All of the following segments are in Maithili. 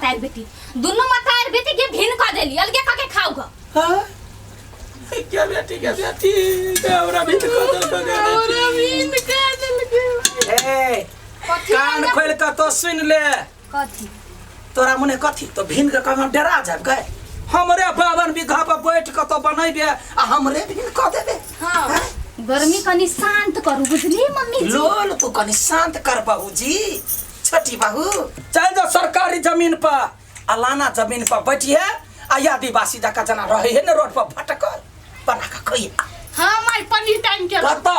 मतार बेटी दुनू मतार बेटी के भिन्न क देली अलगे क के खाऊ ग हाँ? क्या बेटी के बेटी ते हमरा भी कर देलको गे हमरा भिन्न क देलकै ए कथी कान खोल के तो सुन ले कथी तोरा मने कथी तो भिन के कम हम डरा जाब गए हमरे 52 बीघा पर बैठ के तो बनैबे आ हमरे भिन क देबे हाँ गर्मी कनी शांत करू बुझली मम्मी जी लोल तू कनी शांत कर बहू जी छोटी बहू चल जा सरकारी जमीन पर आ लाना जमीन पर बैठिए आ आदिवासी जका जना रहे है ने रोड पर भटकल बना के खइए हाँ माय पनीर टाइम के कत्ता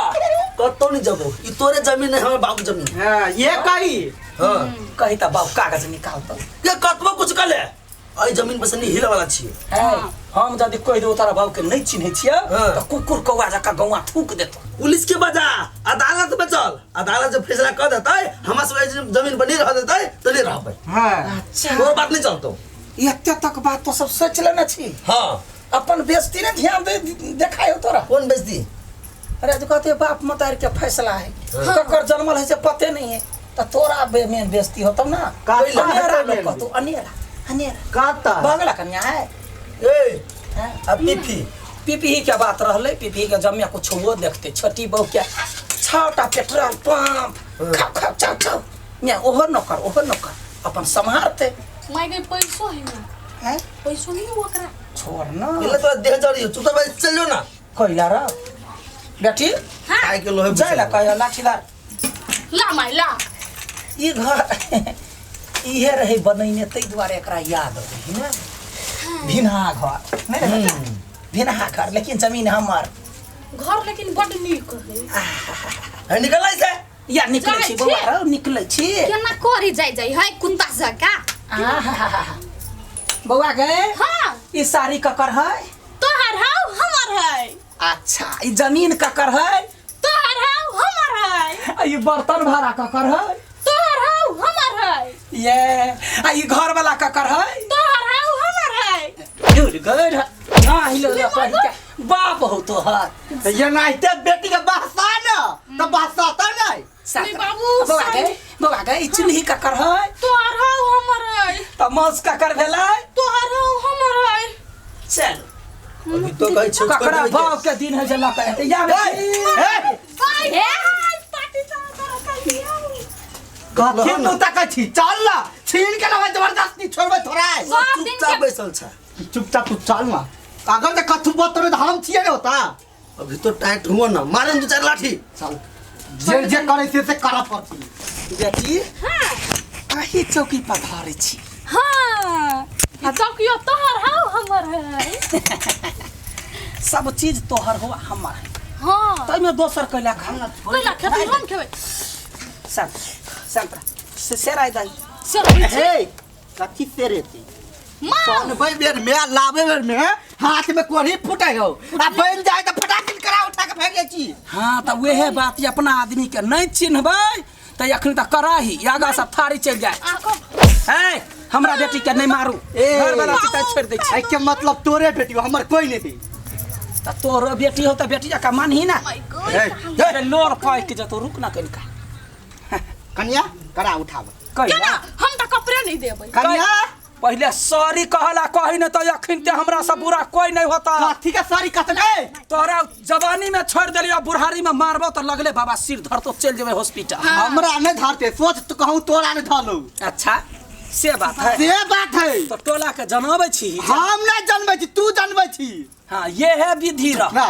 कत्तो नहीं जबो ई तोरे जमीन है हमर बाबू जमीन हाँ ये कही हाँ कही त बाबू कागज निकाल तो ये कतबो कुछ कले एहि जमीन पर से नहीं हिले वाला छियै है हम यदि कहि देबो तोरा बाबू के नहीं चिन्है छियै हाँ। तऽ कुकुर कौआ जकाँ गौआ थूक देतौ पुलिस के बजा अदालत में चल अदालत जब फैसला कर देतै हमरा सब एहि जमीन पर नहीं रह देतै तो नहीं रहबै हाँ तोर बात नहीं चलतौ एते तक बात तो सब सोच लेने छी हाँ अपन बेइज्जती ने ध्यान दे देखायो तोरा कोन बेइज्जती अरे जो कहते बाप मतार के फैसला है ककर जन्मल है से पते नहीं है तो तोरा बे मेन बेइज्जती होतौ ना का- अनेरा लोग का- कहतो अनेरा अनेरा काता बंगला कन्या है ए हैं? अब पीपी पीपी के बात रहले पीपी के जमिया कुछ वो देखते छोटी बहू के छटा पेट्रोल पंप खाओ खाओ चाव चाव ने ओहो नौकर ओहो नौकर अपन सम्हारते माय के पैसो है ना हैं पैसो नहीं ओकरा छोड़ ना इले तोरा देह जड़ी हो चुपचाप चल जो ना कैला र बेटी हाँ खाए के लोहे जाय ला कह लाठीदार ला माय ला ई घर इहे रहे बनैने ताहि दुआरे एकरा याद अबै है ने भिनहा घर नहि रे बेटा? भिनहा घर लेकिन जमीन हमर घर लेकिन बड नीक है है निकल से या निकलै जाइ छी छी। बौआ रौ निकलै छी केना करी जाय जाय है कुत्ता जका आहाहाहा। बौआ गए हाँ ई साड़ी ककर है तोहर हौ हमर है अच्छा ई जमीन ककर है तोहर हौ हमर है आ ई बर्तन भाड़ा ककर है तोहर हौ हमर है ये आ ई घर वाला ककर है तोहर हौ हमर है दूर गए ना हिले रे पहिल के बाप हो तोहर ये नाइते बेटी के बहसा न तो बहसाता नहीं सात नहीं बाबू, बौआ गए बौआ गए ई चुल्ही ककर है तोहर हौ हमर है त मांस ककर भेलै तोहर हौ हमर है चल अभी तो कहै छै ककरा बाप के दिन है जे लऽ के एतै या बेटी बाय हे पार्टी सा कर कथी तू तकै छी चल ना छीन के लाबै जबरदस्ती छोड़बै थोड़ा सब दिन चुपचाप के बैसल छ चुपचाप तू चल ना अगर जे कथू बतरे तऽ हम छियै ने होता अभी तो टाइट हुआ ना मारे दू चार लाठी चल जे जे करै छियै से करऽ पड़तै बेटी हाँ अही चौकी पर धरै छी हाँ आ चौकियो तोहर हौ हमर है सब चीज तोहर हो हमर है हाँ ताहिमे दोसर कैला खा कैला खेबै हम खेबै शांत शांत रह। से सेराय दही से रहै छी। हे कथी से रेती माँ बनबै बेर में आ लाबै बेर में हाथ में कोढ़ी फूटे हो आ बन जाए तऽ फटाक करा उठा के फेंक जाइ छी हाँ तऽ वएह बात ये अपना आदमी के नहीं चिन्हबै तऽ एखन तऽ कराही आगा सब थारी चलि जाए आको है हमरा बेटी के नहीं मारू ए। घर वाला चिता छोड़ दै छी एहि के मतलब तोरे बेटी हो, हमर कोई नहीं तऽ तोरो बेटी हो तऽ बेटी जकाँ मानही ना my God हे, अरे लोर पाकि जतौ रुक ना कनिका कनिया करा उठाब कहिया केना हम तऽ कपड़े नहीं देबै कनिया पहिले सॉरी कहला कही न तऽ अखन ते हमरा से बुरा कोई नहीं होता कथी के सारी कथ गए तोरा जवानी में छोड़ देलियो बुढ़ारी में मारबो तऽ लगले बाबा सिर धरतो चलि जेबै हॉस्पिटल हमरा नहीं धरते सोच तो कहूँ तोरा नहीं धलू अच्छा से बात है से बात है तो टोला के जनाबै छी हम नहीं जनबै छी तू जनबै छी हाँ ये है विधि रह ना।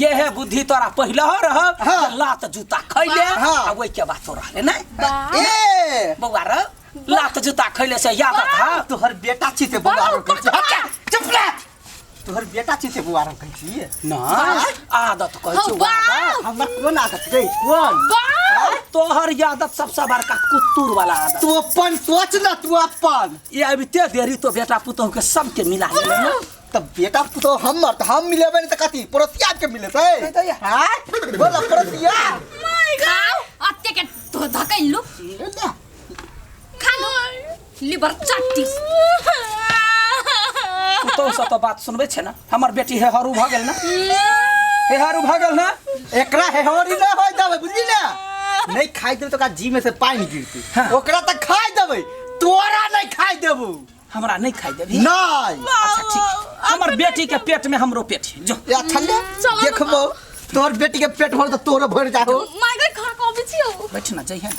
ये है बुद्धि तोरा पहले हो रह हाँ। लात जूता खैले हाँ। आ ओहि के बाद तोरा रहले नहीं ए बौआ र लात जूता खैले से याद था तोहर बेटा छी से बौआ रो कहै छी हट, चुप रह तोहर बेटा छी से बौआ रो कहै छी ना आदत कहै हौ, छै बाप। आदत हमर कोन आदत रे कोन बाप तोहर आदत सबसे बड़का कुत्तूर वाला आदत तू अपन सोच ना तू अपन ये अबिते देरी तो बेटा पुतोह के सबके मिला लेले ना तऽ बेटा पुतोह हमर तऽ हम मिलेबै नहि तऽ कथी पड़ोसिया के मिलेतै नहि तऽ या। आँय? बोल पड़ोसिया खाओ अत्ते के धकैलु खा लो लिबर चट्टी पुतोह से तो बात सुनबै छै ना हमर बेटी हे हरू भऽ गेल ना हे हरू भऽ गेल ना एकरा हेहोरी नहि होय देबै बुझली ने नहि खाइ देबै तऽ ओकरा जी में से पानि गिरतै हाँ। ओकरा तऽ खाइ देबै तोरा नहि खाइ देबू हमरा नहीं खाई देबी नहीं अच्छा ठीक हमर बेटी के पेट में हमरो पेट है जो या छले चलो ना। देखबो तोर बेटी के पेट भर तो तोरो भर जाहो माय गई खा के अबै छियौ बैठ ना जइहे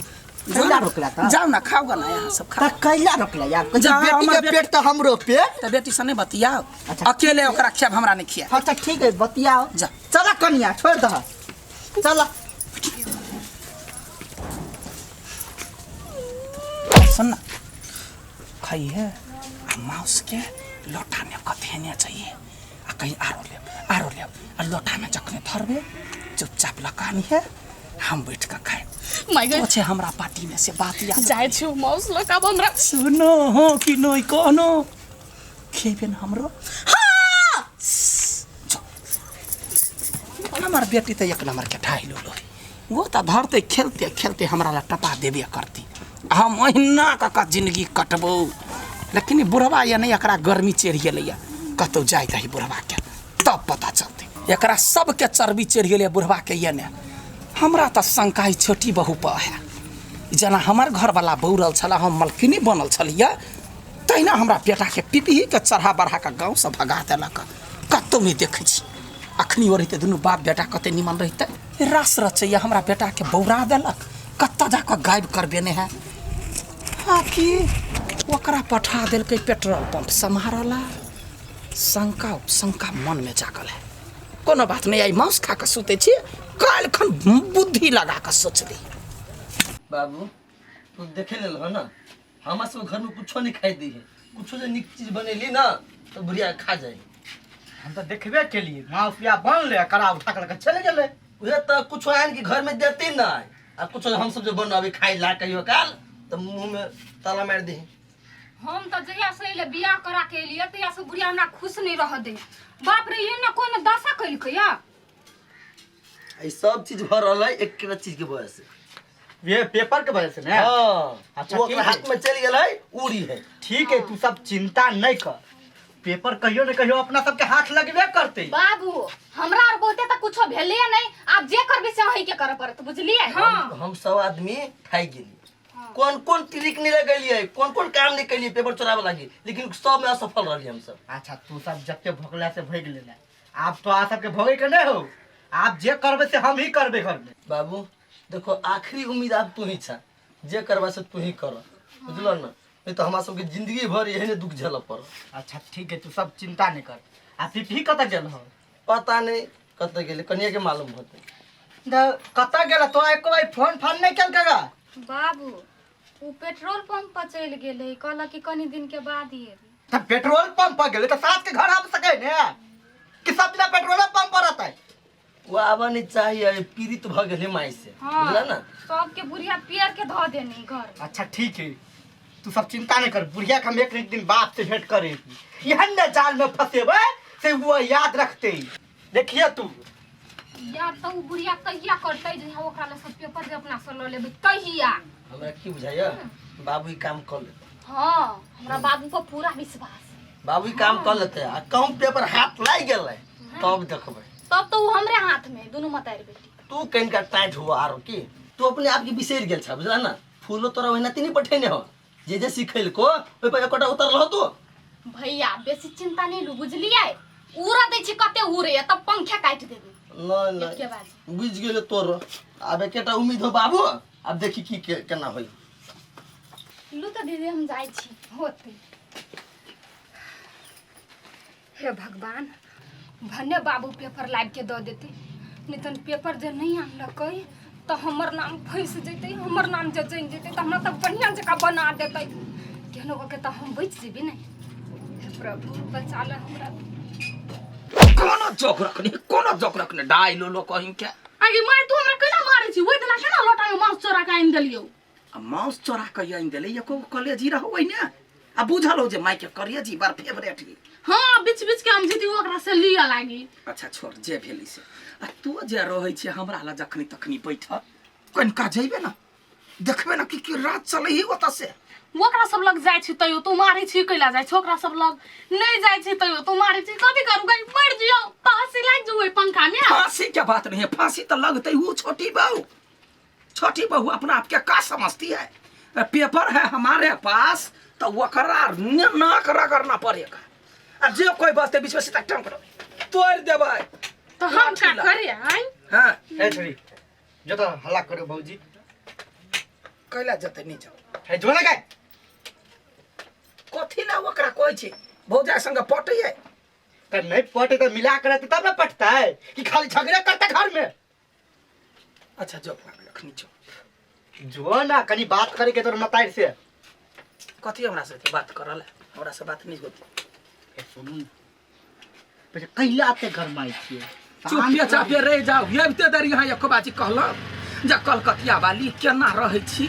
कैला रोकला ता? जाओ ना खाओगा ना यहाँ सब त खाओ कैला रोकला यार कहै छै, जा, बेटी हमर के बेटी- पेट तो हमरो पेट त बेटी से नहीं बतियाओ अच्छा। अकेले ओकरा खियाब हमरा नहीं खिया अच्छा ठीक है बतियाओ जा। चला कनिया छोड़ दह चला सुन ना खाइए आ माउस के लोटा में कथेने चाहिए आ कहीं आरो लेब आरो लेब आ लोटा में जखने धरबे चुपचाप लकानी है हम बैठ के खाए माय गई तो छे हमरा पार्टी में से बात याद जाइ छियौ माउस लऽ कऽ आब हमरा सुनो हो कि नहीं कहनो खेबे न हमरो जो। हमर बेटी तो एक नंबर के ढाई लो वो तो धरते खेलते खेलते हमरा ला टपा देबे करती हम महीना का का जिंदगी कटबो लेकिन ई बुढ़वा या नहीं एकरा गर्मी चढ़ि गेलैया कतौ जाय दही बुढ़वा के तब पता चलते एकरा सबके चर्बी चढ़ि गेलै बुढ़वा के ये ने हमरा तऽ शंका ई छोटी बहू पर है जेना हमर घरवला बौरल छलै हम मलकिनी बनल छलियै तहिना हमरा बेटाके पिपहीके चढ़ा बढ़ा कऽ गाँवसँ भगा देलक कतहु नहि देखै छी अखनी ओ रहितै दुनू बाप बेटा कते निमन रहितै रास रचैया हमरा बेटाके बौरा देलक कतऽ जाकऽ गायब करबेने है आ कि ओकरा पठा देलकै पेट्रोल पंप सम्हारऽ ला शंका उपशंका मनमे जागल है कोनो बात नहि आइ मांस खा कऽ सुतै छी काल्हि खन बुद्धि लगा कऽ सोचबै बाबू तू देखे लेल हो ना हमरा सब घर में कुछो नहीं खाई दी है कुछो जे निक चीज बनेली ना तो बुढ़िया खा जाए हम तो देखबे केलिए माफिया बनले करा उठा कर चले गेले उहे तो कुछो आन के घर में देती ना आ कुछो हम सब जो बनाबे खाई ला कहियो काल तो मुंह में ताला मार दी हम तऽ जहिया से एलै बियाह करा के एलियै तहिया से बुढ़िया हमरा खुश नहि रहऽ दे बाप रे ये ने कोन दशा केलकै या ई सब चीज भर रहल है एक चीज के वजह से ये पेपर के वजह से ना हाँ अच्छा, वो ठीक ओकरा है। हाथ में चल गेल है उड़ी है ठीक है तू सब चिंता नहीं कर पेपर कहियो न कहियो अपना सबके हाथ लगबे करते बाबू हमरा आर बहुते तऽ कुछो भेलैए नहि आब जे करबै से अहीं के करऽ पड़त बुझलियै हँ हम सब आदमी खाई गेली कौन कौन ट्रिक नहीं लगेलिए कौन कौन काम नहीं कैलिए पेपर चोरावे लागी लेकिन सब में असफल रहली हम सब अच्छा तू सब जते भोगला से भोग लेला आप तो आ सबके भोगे के नहीं हो आप जे करबे से हम ही करबे घर में बाबू देखो आखिरी उम्मीद आब तू ही छा जे करबा से तू ही कर बुझल ना नहीं तो हमरा सबके जिंदगी भर एहने दुख झेलऽ पड़त अच्छा ठीक है तू सब चिंता नहीं कर आ पिपही कतऽ गेल हो पता नहीं कतऽ गेलै कनिया के मालूम होतै कतऽ गेल तो एको बार फोन फान नहीं केलकै गा बाबू ओ पेट्रोल पंप पर चलि गेलै कहलक कि कनी दिन के बाद ही एबै तऽ पेट्रोल पंप पर गेलै तऽ सात के घर आबि सकै ने कि सब दिना पेट्रोल पंप पर रहतै वो आबऽ नहीं चाहिए पीड़ित भऽ गेलै माय से बुझल ना सबके बुढ़िया पियर के धऽ देने घर अच्छा ठीक है तू सब चिंता नहीं कर बुढ़िया के हम एक एक दिन बाप से भेंट करे एहन ने जाल में फंसेबै से वो याद रखते देखिए तू या तऽ ओ बुढ़िया कहिया करतै जे ओकरा लग सब पेपर जे अपना से लऽ लेबै तहिया हमरा की बुझाइया बाबू ई काम कर लेतै हँ हमरा बाबू पर पूरा विश्वास बाबू ई काम कर लेतै आ कम पेपर हाथ लागि गेलै तब देखबै तब तऽ ओ हमरे हाथ में दुनू मतारि बेटी तू कनिका टाइट हुआ आरो की तू अपने आप के बिसरि गेल छ बुझला ना फूलो तोरा ओहिना तीनी पठेने हो जे जे सिखेलको ओहि पर एकोटा उतरल हो तू भैया बेसी चिंता नहीं लू बुझलियै उड़ा दै छी कते उड़ैया तब पंखा काटि देबै नहीं एके नहीं बार बुझि गेल तोर आब एकेटा उम्मीद हो बाबू आब देखी की केना होई लू तऽ दीदी हम जाइ छी होतै हे भगवान भने बाबू पेपर लाबि के दऽ देतै नहीं तन पेपर जे नहीं आनलकै तऽ हमर नाम फँसि जेतै हमर नाम जे जानि जेतै तऽ हमरा तऽ बढ़िआँ जकाँ बना देतै केहनो कऽ के तऽ हम बचि जेबै ने हे प्रभु बचा ले हमरा कोनो जोक रखने कोनो जोक रखने डाइ लो लो कहीं के आगे मार तू हमरा केना मारै छी ओहि दिना केना लोटा में मांस चोरा के आनि देलियौ आ मांस चोरा के आनि देले एको कलेजी रहौ ने आ बुझल हो जे माय के कलेजी बड़ फेवरेट ही हाँ बीच बीच के हम जीती ओकरा से लिअ लागी अच्छा छोड़ जे भेलै से आ तू जे रहै छै हमरा लग जखनी तखनी बैठल कनिका जइबे ना देखबे ना कि की रात चलै ही ओतऽ से ओकरा सब लग जाइ छी तैयो तू मारै छी कैला जाइ छी ओकरा सब लग नहि जाइ छी तैयो तू मारै छी कथी करू गई मरि जियौ फांसी लागि जू ओहि पंखा में फांसी के बात नहीं है फांसी तो लगते वो छोटी बहू छोटी बहू अपना आप के का समझती है पेपर है हमारे पास तो ओकरा नाक रगड़ना पड़ेगा। आ जे कोई बसते बीच में सीधा टांग पर तोड़ देबै। तो हम का करे आइ? हाँ। ए छोरी, जो तो हल्ला करो भौजी। कैला जते नहीं जाओ। हे जो ना काय। कथी ला ओकरा कहै छी भौजा संग पटैये? त नहीं पटे तो मिला कर रहते तब ना पटता है कि खाली झगड़ा करता घर में। अच्छा जो अखनी जो। जो ना कनी बात करे के तोर मताई से। कथी हमरा से बात करल? हमरा से बात नहीं होती। ए सुनू पहिले कैला ते गरमाई छियै? चुपिया चापिया रह जाओ। अबिते देरी यहाँ एको बाजी कहलक जे कलकतिया वाली केना रहै छी,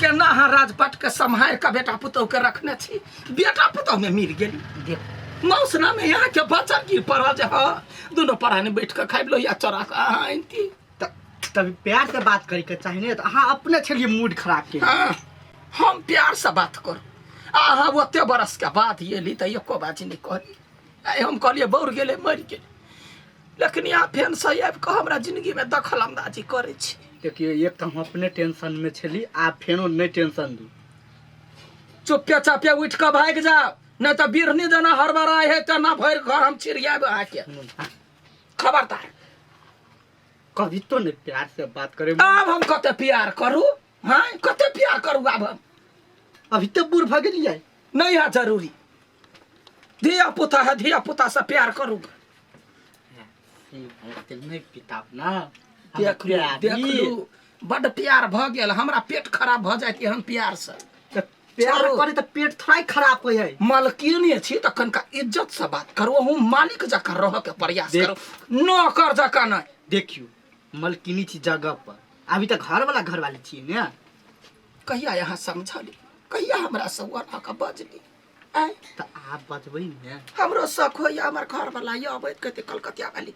केना अहाँ राजपाट के सम्हारि के बेटा पुतहु के रखने छी, बेटा पुतहु में मिल गेली। देख मौसना में यहाँ के बचल की पड़ल जे हाँ दुनू परानी बैठ के खाबि लो या चोरा के अहाँ आनती। तभी प्यार से बात करे के चाही ने, तो अहाँ अपने छलियै मूड खराब के। हाँ, हम प्यार से बात करू। अहाँ ओते बरस के बाद एली तऽ एको बाजी नहि कहली। आइ हम कहलियै बौर गेलै मरि गेलै, लेकिन यहाँ फेन से आबि कऽ हमरा जिंदगी में दखल अंदाजी करै छी। देखियौ एक तऽ हम अपने टेंशन में छली, आब फेनो नहि टेंशन दू। चुपे चापे उठि कऽ भागि जाउ, नहि तऽ बिरनी जेना हड़बड़ाइ है तेना भरि घर हम छिड़ियाब अहाँके। खबरदार। कभी तो नहीं प्यार से बात करे। आब हम कते प्यार करू? हाँ कते प्यार करू आब हम? अभी तो बूढ़ भऽ गेलियै। नहीं है जरूरी, धिया पुता है, धिया पुता से प्यार करू। नहीं पिताब ना। देख लू, देख लू, बड प्यार भऽ गेल, हमरा पेट खराब भऽ जायत एहन प्यार से। तऽ प्यार करे तऽ पेट थोड़ा खराब होइ है। मालकिनी छी तऽ कनिका इज्जत से बात करू, अहूँ मालिक जकाँ रहऽ के प्रयास करू, नौकर जकाँ नहि। देखियौ मलकिनी छी जगह पर, अभी तऽ घर वाला घरवाली छियै ने। कहिया यहाँ समझली, कहिया हमरा से ओना कऽ बजली? आँय? तऽ आब बजबै ने। हमरो शौक होइए हमर घरवला यऽ अबैत कहतै कलकतिया वाली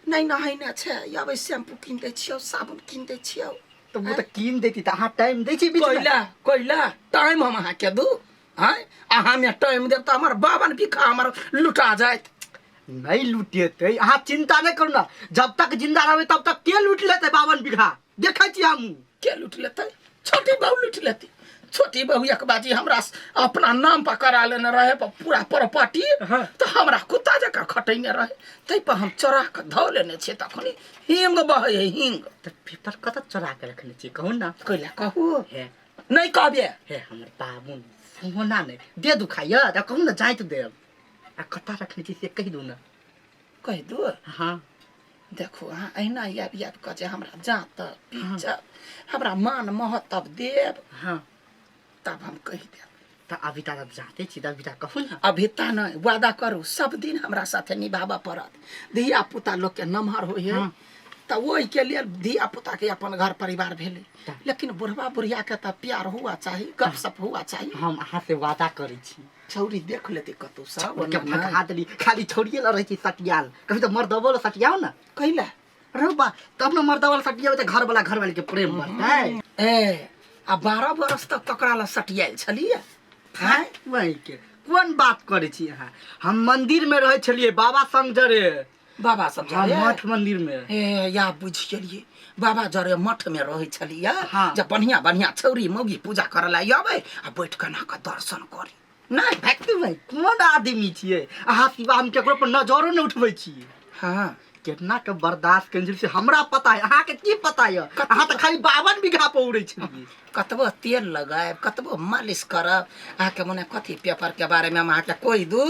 नहि नहेने छै, अबै शैम्पू कीन दै छियौ, साबुन कीन दै छियौ। तऽ ओ तऽ कीन देती, तऽ अहाँ टाइम दै छी बीचमे? कोइला कोइला टाइम हम अहाँके दू? आँय अहाँमे टाइम देब तऽ हमर 52 बीघा हमर लुटा जायत। नहीं लुटेतै, अहाँ चिंता नहीं करू ना, जब तक जिंदा रहबै तब तक के लूट लेतै 52 बीघा, देखै छी हमहूँ। के लूट लेतै? छोटी बहू लूट लेती। छोटी बहू एक बाजी हमरा अपना नाम पर करा लेने रहे पूरा प्रॉपर्टी। हाँ। तऽ हमरा कुत्ता जकाँ खटैने रहे, ताहि पर हम चोरा कऽ धऽ लेने छियै। तखनी हींग बहै है हींग। तऽ पेपर कतऽ चोरा के रखने छियै कहू ना? कैला कहू? हे नहीं कहबे। हे हमर बाबू सोना नहि दे दुखाइया तऽ कहू ना, जाइत देब। आ कतऽ रखने छी से कहि दू ना। कहि दू? हाँ। देखू अहाँ अहिना आबि आबि कऽ जे हमरा जाँत पीचब, हमरा मान महत्व देब। हाँ। तब हम कहि देब। तऽ अभी तक जाते छी तऽ अभी तक कहू ना। अभी ता नहि, वादा करू सब दिन हमरा साथे निभाबऽ पड़त। धिया पुता लोकके नमहर होइ है। हाँ। तऽ ओहिके लेल धिया पुताके अपन घर परिवार भेलै, लेकिन बुढ़वा बुढ़ियाके तऽ प्यार हुआ चाही, गपशप हुआ चाही। हम अहाँ से वादा करै छी। छौरी देख लेतै कतौ सब के भगा देली, खाली छोड़िए ल रहै छी सटियाल। कभी तऽ मर्दबो ल सटियाओ ना। कैला? रौ बा, तब ने मर्दबो ल सटियाबै तऽ घर वाला घरवाली के प्रेम बढ़तै। ए आ 12 बरस तक तकरा ल सटियायल छलियै? हाँ, वही के कोन बात करै छी अहाँ? हम मंदिर में रहै छलियै बाबा संग जरे। बाबा सब हाँ, जरे? मठ मंदिर में। ए या बुझि गेलियै, बाबा जरे मठ में रहै छलियै। हाँ। जे बढ़िया बढ़िया छौरी मौगी पूजा करऽ ला अबै आ बैठ कऽ ना कऽ दर्शन करी। नहि भक्ति भाई, कोन आदमी छियै अहाँ? सिवा हम केकरो पर नजरो नहि उठबै छियै। हाँ। केतना के बर्दाश्त केने से हमरा पता है, अहाँके की पता यऽ? अहाँ तऽ खाली 52 बीघा पर उड़ै छलियै। कतबो तेल लगायब, कतबो मालिश करब, अहाँके मने कथी पेपर के बारे में हम अहाँके कहि दू?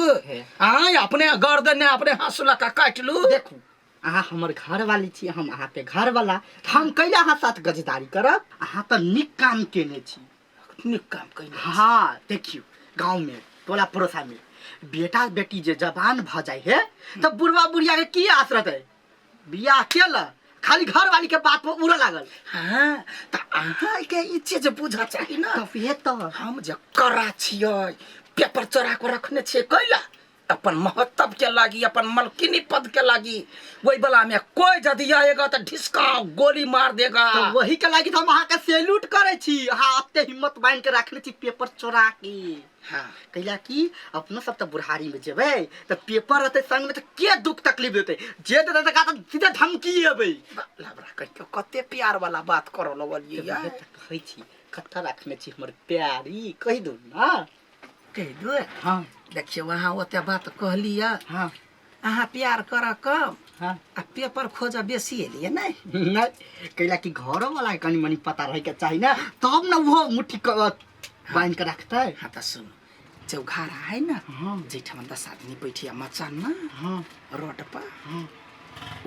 आँय अपने गर्दन अपने हँसुला के काटि लू। देखू अहाँ हमर घरवाली छी, हम अहाँके घरवाला, हम कैला अहाँ साथ गजदारी करब? अहाँ तऽ नीक काम केने छी। नीक काम केने? हाँ। देखियौ गाँव में टोला पड़ोसा में बेटा बेटी जे जवान भऽ जाइ है तऽ बुढ़वा बुढ़िया के की आस रहतै? बियाह केल खाली घरवाली के बात पर उड़ऽ लागल। हाँ तऽ अहाँके ई चीज बुझऽ चाही ना। तऽ फेर तऽ हम जे कड़ा छियै, पेपर चोरा कऽ रखने छियै कैला? अपन महत्व के लागी, अपन मलकिनी पद के लागी। वही वाला में कोई यदि आएगा तो ढिसका गोली मार देगा। तऽ वही के लागी तऽ हम अहाँके सैल्यूट करै छी, अहाँ एते हिम्मत बान्हि के रखने छी पेपर चोरा के। हाँ। कैला कि अपनो सब तऽ बुढ़ारी में जेबै तऽ पेपर रहतै संग में तऽ के दुख तकलीफ देतै? जे देतै तऽ तऽ सीधे धमकी एबै। लबड़ा कहियो कते प्यार वाला बात करऽ लगलियै तऽ यार। वएह तऽ कहै छी, कतऽ रखने छी हमर प्यारी, कहि दू ना। कहि दू। हाँ। देखियौ अहाँ ओते बात कहलियै। हाँ। अहाँ प्यार करऽ कम। हाँ। आ पेपर खोजऽ बेसी एलियै नहि? नहीं, कैला कि घरो वाला के कनी मनी पता रहे के चाही ना, तब ना वो मुट्ठी बांध के रखते। हाँ तऽ सुनू, चौघारा है ना। हाँ। जाहिठाम 10 आदमी बैठिया मचान ना। हाँ। रोड पर। हाँ।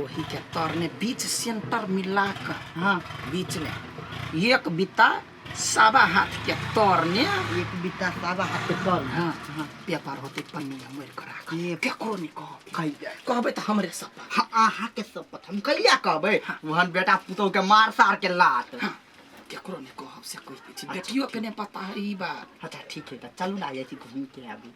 ओही के तरने बीच सेंटर मिला कऽ। हाँ। बीच में एक बित्ता सवा हाथ के तरने। एक बित्ता सवा हाथ के तर। हाँ हाँ, पेपर होते पन्नी में मोड़ के राख। ये केकरो नहीं कहब। कहि जाय। कहबै तऽ हमरे शपथ। हाँ, अहाँ के शपथ हम कहिया कहबै? हाँ। वहन बेटा पुतोह के मार सार के लात। हाँ, केकरो नहीं कहब से कहि दै छी। बेटियो के नहीं पता है ई बात। अच्छा ठीक है, तऽ चलू ना जाइ छी घूम के आबू।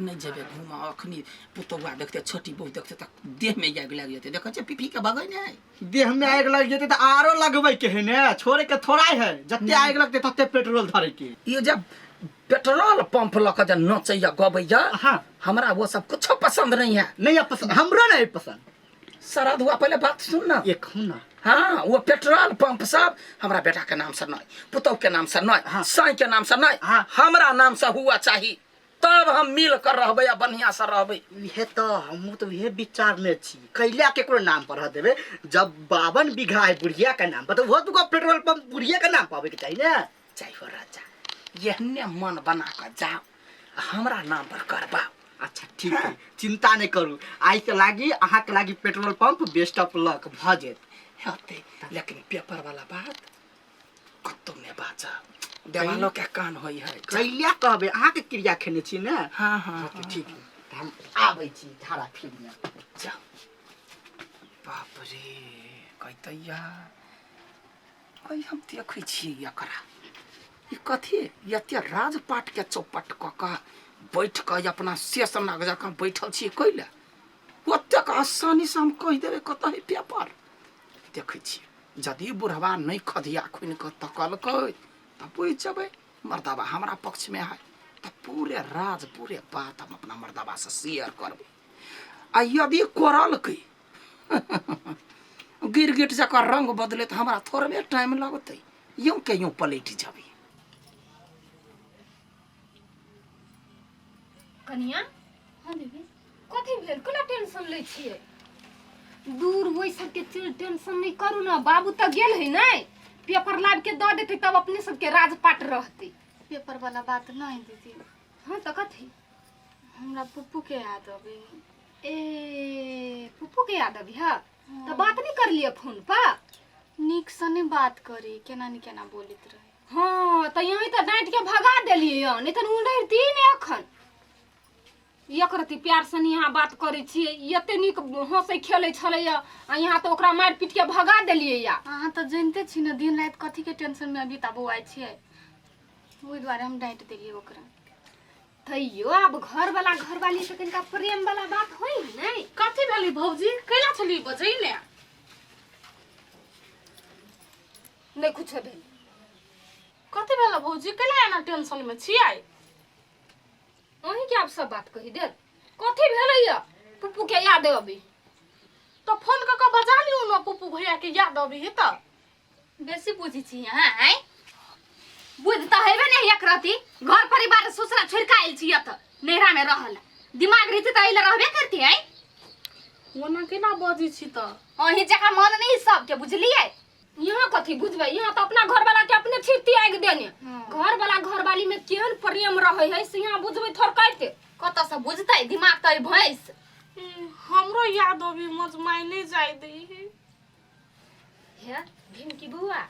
नहीं जेबै घूमऽ, अखनी पुतौआ देखते छोटी बहू देखते तऽ देह में आगि लागि जेतै। देखै छियै पीपी के भगै नहि। देह में आगि लागि जेतै तऽ आरो लगबै के है ने, छोड़े के थोड़ा है, जते आगि लगतै तते पेट्रोल धरे के। ई जब पेट्रोल पंप लऽ कऽ जे नचैया गबैया। हाँ। हमरा वो सब कुछो पसंद नहीं है। नहीं पसंद, हमरो नहीं पसंद। शरद हुआ पहले बात सुन ना। एक ना। हाँ, वो पेट्रोल पंप सब हमरा बेटा के नाम से नहीं, पुतोह के नाम से नहीं। हाँ। साई के नाम से नहीं। हाँ। हमरा नाम से हुआ चाही, तब हम मिल कर रहबै आ बढ़िया से रहबै। इहे तऽ हमहूँ तऽ इहे विचार में छी, कैला केकरो नाम पर रह देबै, जब 52 बीघा है बुढ़िया के नाम पर तऽ ओहो दूगो पेट्रोल पंप बुढ़िया के नाम पर आबे के चाही ने। चाही हो राजा, एहने मन बना कऽ जाओ, हमरा नाम पर करबाओ। अच्छा ठीक है, चिंता नहीं करू, आइ के लागी अहाँ के लागी petrol pump best of luck भऽ जेत। हेतै, लेकिन पेपर वाला बात कतौ नहि बाजब, देवालो के कान होइ है। कैला कहबै, अहाँ के क्रिया खेने छी ने। हाँ हाँ। हाँ, ठीक है, तऽ हम आबै छी धारा फिर में। जाओ। बाप रे, कहतैया कहि हम देखै छियै एकरा, ई कथी एते राजपाट के चौपट कऽ कऽ बैठ कऽ अपना शेष नाग जकाँ बैठल छियै कैले? ओतेक आसानी से हम कहि देबै कतऽ है पेपर। देखै छियै यदि बुढ़वा नहि खधिया खुनि कऽ तकलकै तऽ बुझि जेबै मर्दाबा हमरा पक्षमे है, तऽ पूरे राज पूरे बात हम अपना मर्दाबासँ शेयर करबै। आ यदि कोरलकै गिरगिट जकाँ रंग बदले तऽ हमरा थोड़बे टाइम लगतै, यूं के यूं पलटि जेबै। कनिया। हाँ दीदी। कथी भेल, कोना टेंशन लै छियै? दूर ओहि सबके टेंशन नहि करू ने, बाबू तऽ गेल है नहि, पेपर लाबि के दऽ देतै तब अपने सबके राजपाट रहतै। पेपर वाला बात नहीं दीदी। हाँ तऽ कथी? हमरा पप्पू के याद अबै। ए पप्पू के याद अभी है? तऽ बात नहीं कर लिए फोन पर? नीक से नहीं बात करी, केना नहीं केना बोलित रहे। हाँ तऽ यहीं तऽ डाँटि के भगा देलियै हँ, नहीं तऽ उड़ैती नहि अखन। एक रति प्यार से यहाँ बात करै छियै, एते नीक हँसै खेलै छलैया आ यहाँ तऽ ओकरा मारि पीट के भगा देलियै या। अहाँ तऽ जानिते छी ने दिन राति कथी के टेंशन में अभी तब बौआइ छियै, ओहि दुआरे हम डाँटि देलियै ओकरा। तैयो आब घर वाला घरवाली से कनिका प्रेम वाला बात होइ नहि? कथी भेलै भौजी, कैला छली बजै ने? नहि कुछो भेल। कथी भेलै भौजी, कैला एना टेंशन में छियै? अहीं के आब सब बात कहि देत। कथी भेलै या पप्पू के याद अबी? तऽ फोन कऽ कऽ बजा लियौ ने पप्पू भैया के, याद अबी है तऽ। बेसी बुझै छी अहाँ, आँय? बुझ तऽ हेबे नहि एक रति, घर परिवार ससुरा छोड़ि कऽ आयल छी एतऽ नैहरा में रहल, दिमाग रहितै तऽ एहि लए रहबे करती। आँय ओना केना बजै छी तऽ? अहीं जकाँ मन नहि सबके, बुझलियै? यहाँ कथी बुझबै, यहाँ तऽ अपना घर वाला के अपने छिट्टी आगि देने। घर वाला घरवाली में केहन प्रेम रहै है से यहाँ बुझबै थोड़काइते। कतऽ से बुझतै, दिमाग तऽ भैंस। हमरो याद अबी मजमाइ नहि जाय दै है। हे भीम की बौआ,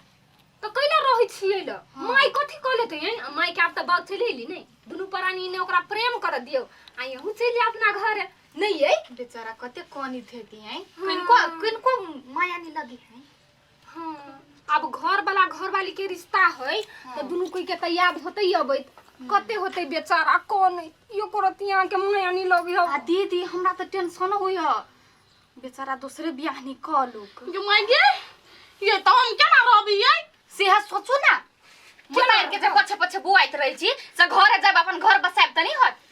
तऽ कैला रहै छियै ल? माय कथी कह लेतै? हैं माय के आब तऽ बात चलि एली नहि, दुनू प्राणी ने ओकरा प्रेम कर दियौ आ यहूँ चलि जाउ अपना घर नहि अइ। बेचारा कते कनित हेती। हैं किनको किनको माया नहीं लगी है। हाँ, आब घर वाला घरवाली के रिश्ता है तऽ दुनू कोई के तऽ याद होतै अबैत, कते होतै बेचारा कन यो करत यहाँ के माया नहीं लगी हो। आ दीदी हमरा तऽ टेंशन होइय, बेचारा दोसरे बियाह नहीं कऽ लूक। गे माय गे, ये तऽ हम केना रहबियै? सेहा सोचू ना, केना के जे पछे पछे बुआइत रहै छी से घरे जाब अपन घर बसायब तऽ नहीं होत।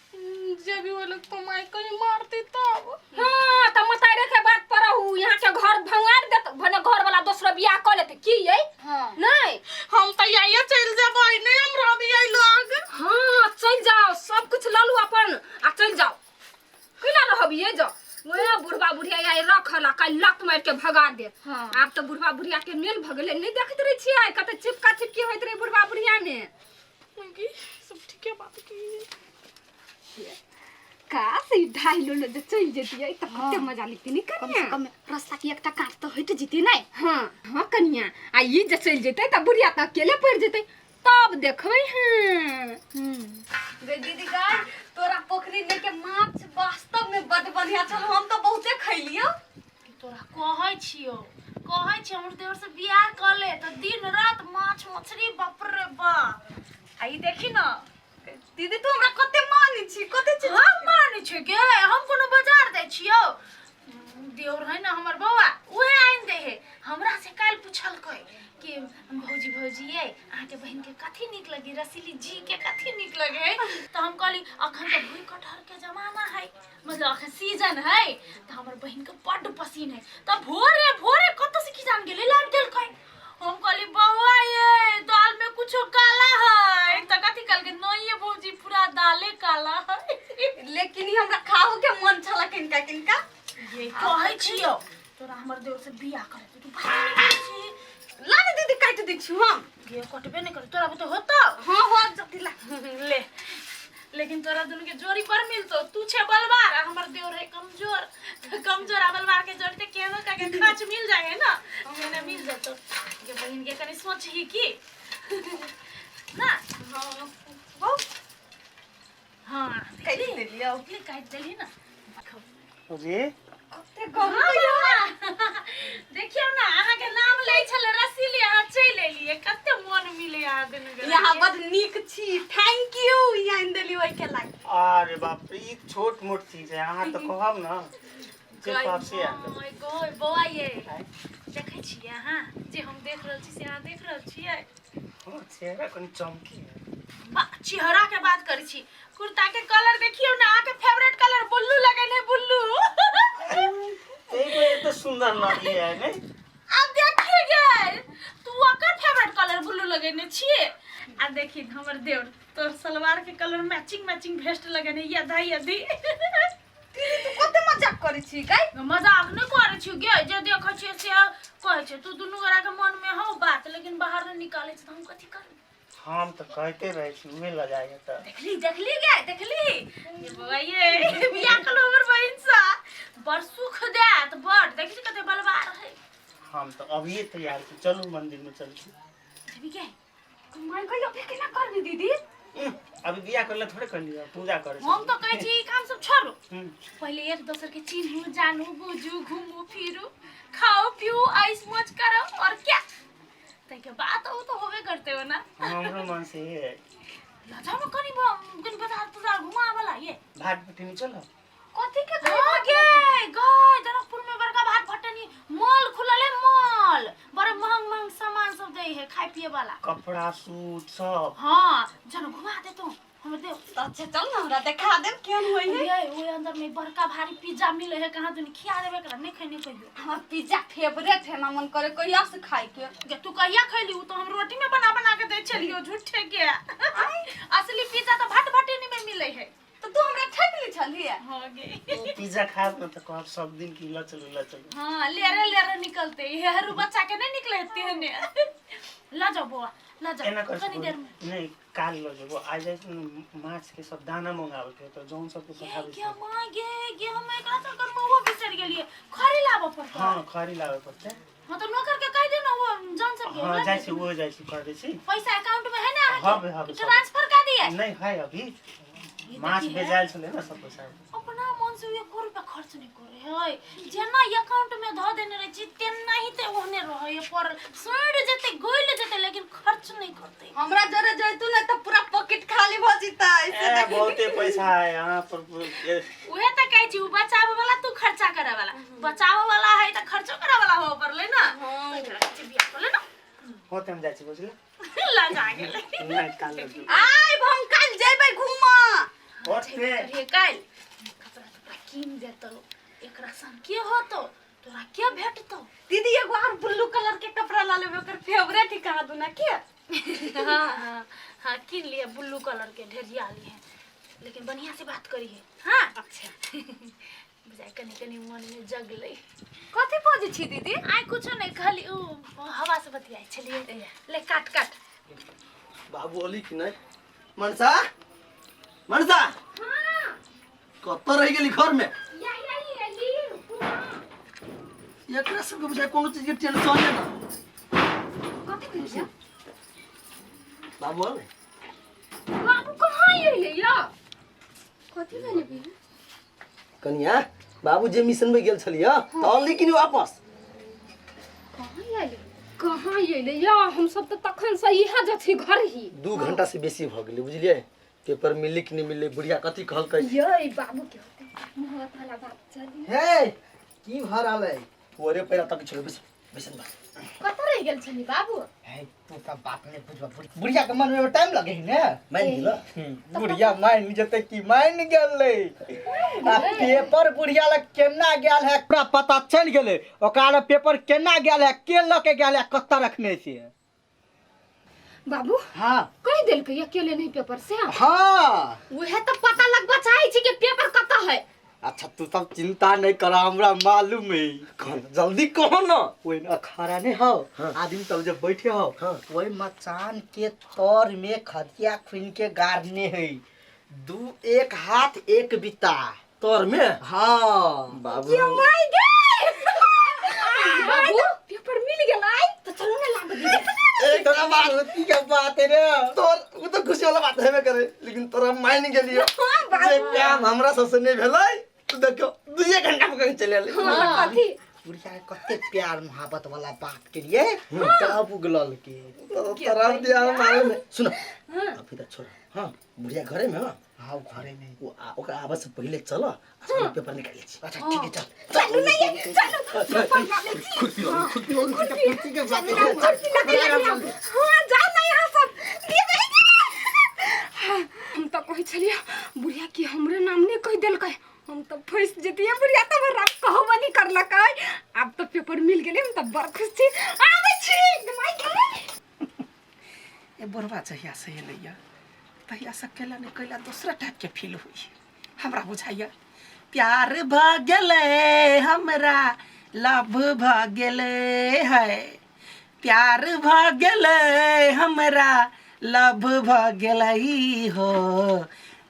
जे भी होलक तो माय कहीं मारती तब। हाँ तऽ मतारे के बात पर रहू, यहाँ के घर भंगार देत, भने घर वाला दोसरो बियाह कऽ लेतै की यै? हाँ। नहीं हम तऽ आइए चलि जेबै, नहि हम रहबियै लग। हाँ चलि जाओ, सब कुछ लऽ लू। अबिए जो ओए बुढ़वा बुढ़िया आई रखल काल्हि लत मारि के भगा दे। हाँ। आब तऽ बुढ़वा बुढ़िया के मेल भऽ गेलै, नहि देखैत रहै छियै कते चिपका चिपकी होइत रहै बुढ़वा बुढ़िया में। की सब ठीके बात की काश ई ढाई लो जे चलि जैतियै तऽ कते मजा लिखती नहीं कम कनिया। से कम रास्ता के एकटा काट तऽ हटि जेतै नहि। हाँ हाँ कनिया, आ ई जे चलि जेतै तऽ बुढ़िया तऽ अकेले पड़ि जेतै, तब देखबै। हाँ गे दीदी गाय, तोरा पोखरी में के माछ वास्तव में बड बढ़िया छल, हम तो बहुते खैलियो। तोरा कहै छियो, कहै छियो हमर देवर से बियाह कर ले तऽ दिन रात माछ मछली, बाप रे बाप। आ ई देखी न दीदी, तू हमरा कते मानै छी, कते चीज हम मानै छियो गे, हम कोनो बाजार जाइ छियो, देवर है ना हमर बौआ, उहे आनि दे है हमरा से। काल्हि पुछलकै कि भौजी भौजी ये अहाँके बहिनके कथी नीक लगे, रसीली जी के कथी नीक लगे है? तऽ हम कहली अखन तऽ भूइ कटहर के जमाना है, मतलब अखन सीजन है, तऽ हमर बहिनके बड्ड पसीन है। तऽ भोरे भोरे कतऽ से किसान गेलै, लाबि देलकै। हम कहली बौआ ये दाल में कुछो काला है, तऽ कथी कहलकै, नहीं ये भौजी पूरा दाले काला है। लेकिन ई हमरा खाहु के मन छला किनका किनका। ये कहै छियो तोरा हमर देवर से बियाह करे तू भाग नहि छी। ला ने दीदी, काटि दै छी हम। गे कटबे नहि करे तोरा बुते होतो? हाँ हो जति ला। ले, लेकिन तोरा दुनू के जोड़ी पर मिलतो, तू छे बलवार आ हमर देवर है कमजोर, तो कमजोर आ बलवार के जोड़ी ते केहनो का के खाच मिल जाए है ना, केना मिल जतो। गे बहिन के कनी सोचही की ना। हाँ बहु हाँ काटि देलियौ। ले काटि देली ना। जी कते गम। देखियौ ना, अहाँके नाम लै छलै रसीली, अहाँ चलि एलियै, कते मन मिले अहाँ दुनू गोरा यहाँ के। बड नीक छी, thank you यहाँ आनि देली ओहिके लागि। अरे बाप रे, ई छोट मोट चीज है, अहाँ तऽ कहब ना जे कहब से आन देब। गय गय बौआ ये देखै छियै अहाँ, जे हम देख रहल छी से अहाँ देख रहल छियै? हमर चेहरा कनि चमकी है। बा, चेहरा के बात करै छी, कुर्ता के कलर देखियौ ना, अहाँके फेवरेट कलर ब्लू लगल है, ब्लू। एगो एते सुंदर लगी है ने। आब देखिए गे, तू ओकर फेवरेट कलर ब्लू लगेने छियै, आ देखी हमर देवर तोर सलवार के कलर मैचिंग मैचिंग भेस्ट लगेने यधा यधी। दीदी, तू कते मजाक करै छी गाय। मजाक नहि करै छियौ गे, जे देखै छियै से कहै छै। तू दुनू गोरा के मन में हौ बात, लेकिन बाहर नहि निकालै छै, तऽ हम कथी करी? हम तऽ कहते रहै छी उहे लजाइए तऽ। देखली देखली गे देखली, ये बौआ ये बियाह कलो हमर बहिन सा बड़ सुख देत, बड़ देखली कते बलवार है। हम तऽ अभिये तैयार छी, चलू मंदिर में चल छी। जेबी गे? माय गई, अभी केना करबी दीदी? अभी बियाह करले थोड़े करलियै, पूजा करे। हम तो कहै छी ई काम सब छोड़ू, पहिले एक दोसर के चिन्हू जानू बुझू, घूमू फिरू, खाओ पीऊ, ऐश मौज करो और क्या, ताहिके बाद ओ तो होबे करते हो ना। हमरो मन से है। लजाओ ना कनी, कनी बाजार तुजार घुमा वाला ये। भाट पटनी चलो। कथी के? हाँ गे गए, जनकपुर में बड़का भाट भटनी मॉल खुलल है, मॉल बड़ा महंग महंग सामान सब दे है खाए पिए वाला, कपड़ा सूट सब। हाँ जन घुमा दे तू हमर देव। अच्छा चल ना, हमरा देखा देब केहन होइ है। ये ओए अंदर में बड़का भारी पिज्जा मिले है, कहाँ दुनी खिया देबे एकरा, नहीं खैने कहियो। हमर पिज्जा फेवरेट है ना, मन करे कहिया से खाए के। गे तू कहिया खैली? उ तो हम रोटी में बना बना के दे छलियो झूठे के, असली पिज्जा तो भाट भटेनी में मिले है। तो तू हमरा ठक ली छली है। हाँ गे। पिज्जा खाब न तऽ कहब सब दिन की ल चलू ल चलू। हाँ लेरे लेरे निकलते, ये हरू बच्चा के नहीं निकले तेहने। ल जाओ बौआ ल जाओ। एना कर कनी देर में नहीं, काल ल जेबो, आज जाइ छी न, माछ के सब दाना मंगावे के तो जौन सबके ये पठाबै गे छै। माँ गे गे, हम एकरा चक्कर में वो बिसर गेलिए, खरी लाबऽ पड़तै। हाँ खरी लाबे पड़तै। हाँ तो नौकर के कह दे ना, वो जौन सब के हाँ ला जाइ दे। छी, वो जाइ छी कर दै छी। पैसा अकाउंट में है ना हबे अहाँके? हबे सब। ट्रांसफर कर दिए? नहीं है, अभी ये माछ देखी है। बेजायल छलै ना सब पैसा। अपना मन से एको रुपया खर्च नहीं करे है, जेना अकाउंट में धऽ देने रहे छी तेना ही ते ओहने रहे है, पर सड़ जेते गइल जेते लेकिन खर्च नहीं करते। हमरा जरे जैतू ने तऽ पूरा पॉकेट खाली भऽ जेतै से। ए बहुते पैसा है यहाँ पर उहे तऽ कहै छी, उ बचावे वाला तू खर्चा करे वाला, बचावे वाला है तऽ खर्चो करे वाला होबे पड़लै ना। हाँ। तऽ एकरा कहै छी बियाह कर ले ना। होते हम जाइ छी बुझले। लजा गेलै। नहीं काल ल जेबो। आइब हम काल्हि जेबै घूमऽ। होते। रे काल्हि कपड़ा तपड़ा कीन देतौ, एकरा संग के होतौ, तोरा के भेटतौ? दीदी, एगो आर ब्लू कलर के कपड़ा ला लेबै, ओकर फेवरेट ही कहा दूना के। हाँ हाँ हाँ कीन लिए, ब्लू कलर के ढेरिया लिए, लेकिन बढ़िया से बात करिए। हाँ अच्छा। कनी कनी मन में जगलै। कथी बजै छी दीदी? आइ कुछो नहीं, खाली उ हवा से बतियाइ छलियै। ले काट काट। बाबू अली कि नहीं? मनसा, मनसा, कतऽ रहि गेली घर में? एकरा सबके बुझाइ कोनो चीज के टेंशन नहि ना। कथी कहै? बाबू अलै? बाबू कहाँ अइलै या? कथी भेलै भैया? कनिया, बाबू जे मिशन में गेल छलियै तऽ अनली कि नहि वापस? कहाँ अइलै, कहाँ अइलै या? हम सब तऽ तखन से इहा जथी घर ही। 2 घंटा से बेसी भऽ गेलै, बुझलियै? पेपर मिललै कि नहि मिललै? बुढ़िया कथी कहलकै? ये बाबू के होते मोहब्बत वाला बात चली। हे, की भऽ रहल है? ओरे पैरा तक छलो, बेसन बेसन बा। कतऽ रहि गेल छली बाबू? हे, तू सब बात नहीं बुझबा। बुढ़िया के मन में टाइम लगे है ने। मानि गेल। बुढ़िया मान जेतै कि मान गेलै। आ पेपर बुढ़िया लग केना गेल है पूरा पता चलि गेलै। ओकरा लग पेपर केना गेल है, के लऽ के गेल है, कतऽ रखने छै। बाबू हाँ, कहि देलकै अकेले नहीं पेपर से? हाँ, उहे तऽ पता लगबा चाहै छी कि पेपर कतऽ है। अच्छा, तू सब चिंता नहीं कर, हमरा मालूम है। कौन? जल्दी कहो ना। ओहि अखाड़ा नहीं हो? हाँ। आदमी सब जब बैठे हो, हाँ। ओहि मचान के तर में खदिया खुन के गाड़ने है, 2 1 हाथ 1 बिता। तर में? हाँ। बाबू बाबू पेपर मिल गेल आई तो चलू ना लाब दीदी। एक तोरा मारुति के बात है रे। तोर उ तो खुशी वाला बात हेबे करे, लेकिन तोरा मान गेलियो जे काम हमरा सबसे नहीं भेलै, तू देखियो 2 घंटा में कहीं चले एलै। हाँ, कथी? बुढ़िया के कते प्यार मोहब्बत वाला बात के लिए तब उगलल के। तो तोरा दिया मालूम है। सुनो, अभी तो छोड़। हाँ, बुढ़िया घरे में? हाँ। हाँ, घरे में। वो ओकरा आबे से पहले चलो, आ सब पेपर निकाल लै छी। अच्छा ठीक है, चल। चलू ना ये, चलू पेपर लाबै छी। खुद पी लो, खुद पी लो। कुर्सी के बात है। हाँ, जा ना यहाँ सब हम तो कहै छलियै बुढ़िया कि हमरे नाम नहीं कहि देलकै, हम तो फंसि जतियै। बुढ़िया तऽ हमरा कहबो नहीं करलकै। आब तऽ पेपर मिल गेलै, हम तऽ बड़ खुश छी। आबै छी my गे। ए बुढ़वा जहिया से एलैया तहिया से कैला ने कैला दोसरा टाइप के फील हुई हमरा। बुझाइया प्यार भऽ गेलै हमरा, लव भऽ गेलै है। प्यार भऽ गेलै हमरा, लव भऽ गेलै हो,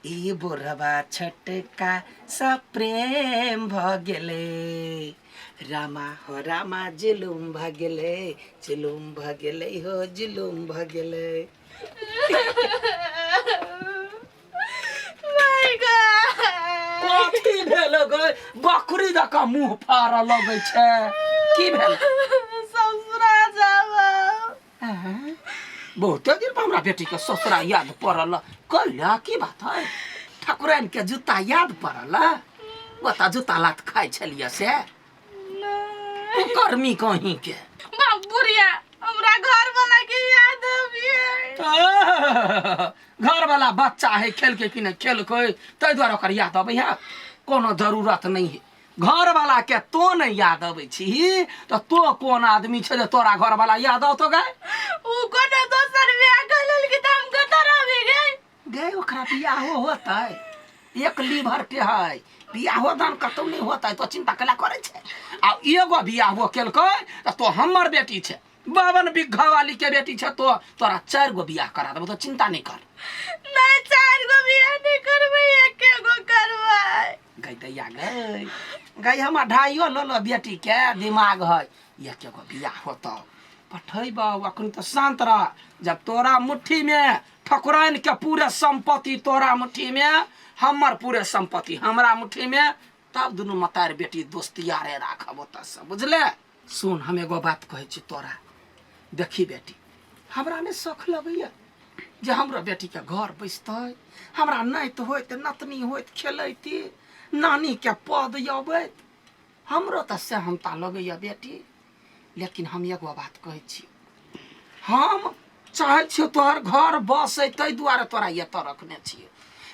ई बुढ़वा छोटका सँ प्रेम भऽ गेलै। रामा हो रामा, जुलुम भऽ गेलै, जुलुम भऽ गेलै हो, जुलुम भऽ गेलै। कथी भेल गै? बकरी जकाँ मुँह फाड़ऽ लगै छै, की भेल? ससुरा जाब। बहुते दिन पर हमरा बेटी के ससुरा याद पड़ल। कैला, की बात है? ठाकुराइन के जूता याद पड़ल? ओतऽ जूता लात खाइ छलियै से कर्मी कहीं के। बाप बुढ़िया, हमरा घर वाला के याद अबियै। घर वाला बच्चा है, खेल के कि नहि खेलकै, ताहि दुआरे ओकर याद अबै है। कोनो जरूरत नहीं है घर वाला के। तो नहीं याद अबै छी तऽ तो कोन आदमी छै जे तोरा घर वाला याद औतो गै? उ कोनो दोसर बियाह कर लेलकै तऽ हम कतऽ रहबै गै? गै, ओकरा बियाहो होतै? एक लीवर के है, बियाहो दान कतौ नहि होतै। तो चिंता केला करै छै? आ एगो बियाहो केलकै तऽ तो हमर बेटी छै, 52 बीघा वाली के बेटी छै, तो तोरा 4 गो बियाह करा देबो, तो चिंता नहीं कर। नहीं, 4 गो बियाह नहीं करबै, एके गो करबै। गै दैया गै, गै हमर ढाइयो लो लो बेटी के दिमाग है, एके गो बियाह होतौ। पठैबौ, अखन तऽ शांत रह। जब तोरा मुट्ठी में ठकुराइन के पूरे संपत्ति तोरा मुट्ठी में, हमर पूरे संपत्ति हमरा मुट्ठी में, तब दुनू मतार बेटी दोस्तियारे राखब ओतऽ से, बुझले? सुन, हम एगो बात कहै छी तोरा। देखी बेटी, हमरा नहि शौख लगैया जे हमरो बेटीके घर बैसतै, हमरा नाति होइत, नतनी होइत, खेलैती, नानीके पद अबैत, हमरो तऽ सेहनता लगैया बेटी। लेकिन हम एगो बात कहै छी, हम चाहै छियौ तोहर घर बसै, ताहि दुआरे तोरा एतऽ रखने छियै।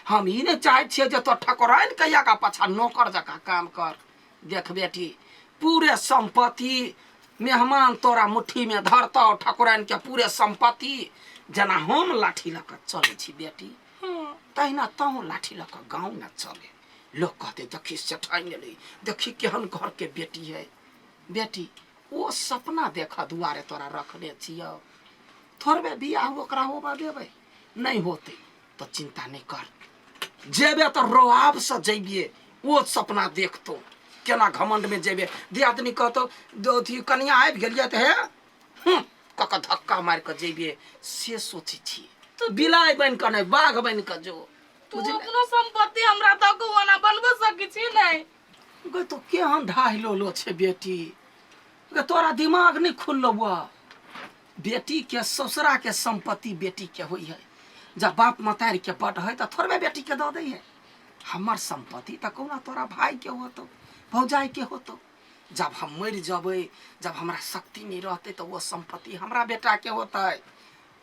हम ई नहि चाहै छियै जे तोर ठकुराइन के आगाँ पाछाँ नौकर जकाँ काम कर। देख बेटी, पूरे सम्पत्ति मेहमान तोरा मुट्ठीमे धरतौ, ठकुराइन के पूरे सम्पत्ति। जेना हम लाठी लऽ कऽ चलै छी बेटी, तहिना तहूँ लाठी लऽ कऽ गाँवमे चले। लोग कहते देखी सेठाइन एलै, देखी केहन घर के बेटी है। बेटी ओ सपना देख दुआरे तोरा रखने छियौ, थोड़बे बियाह ओकरा होबऽ देबै नहि होतै तऽ चिंता नहि कर, जेबे तऽ रोआब से जैबिए, ओ सपना देखतो केना घमंड में जेबे। दियादनी कहतो अथी कनिया आबि गेलियै तऽ हे हूँ कऽ कऽ धक्का मारि कऽ जैबिए, से सोचै छियै। तऽ बिलाइ बनि कऽ नहि बाघ बनि कऽ जो। तू अपनो संपत्ति हमरा दऽ कऽ ओना बनबो सकै छी नहि? गे तो केहन ढाहिलो लो छै बेटी, गे तोरा दिमाग नहि खुललो बा। बेटी के ससुरा के संपत्ति बेटी के होइ है, जब बाप मतारी के बड है तऽ थोड़बे बेटी के दऽ दै है। हमर संपत्ति तऽ कहुना तोरा भाई के होतो, भौजाई के होतो। जब हम मरि जबै, जब हमरा शक्ति नहि रहतै तऽ ओ संपत्ति हमरा बेटा के होतै।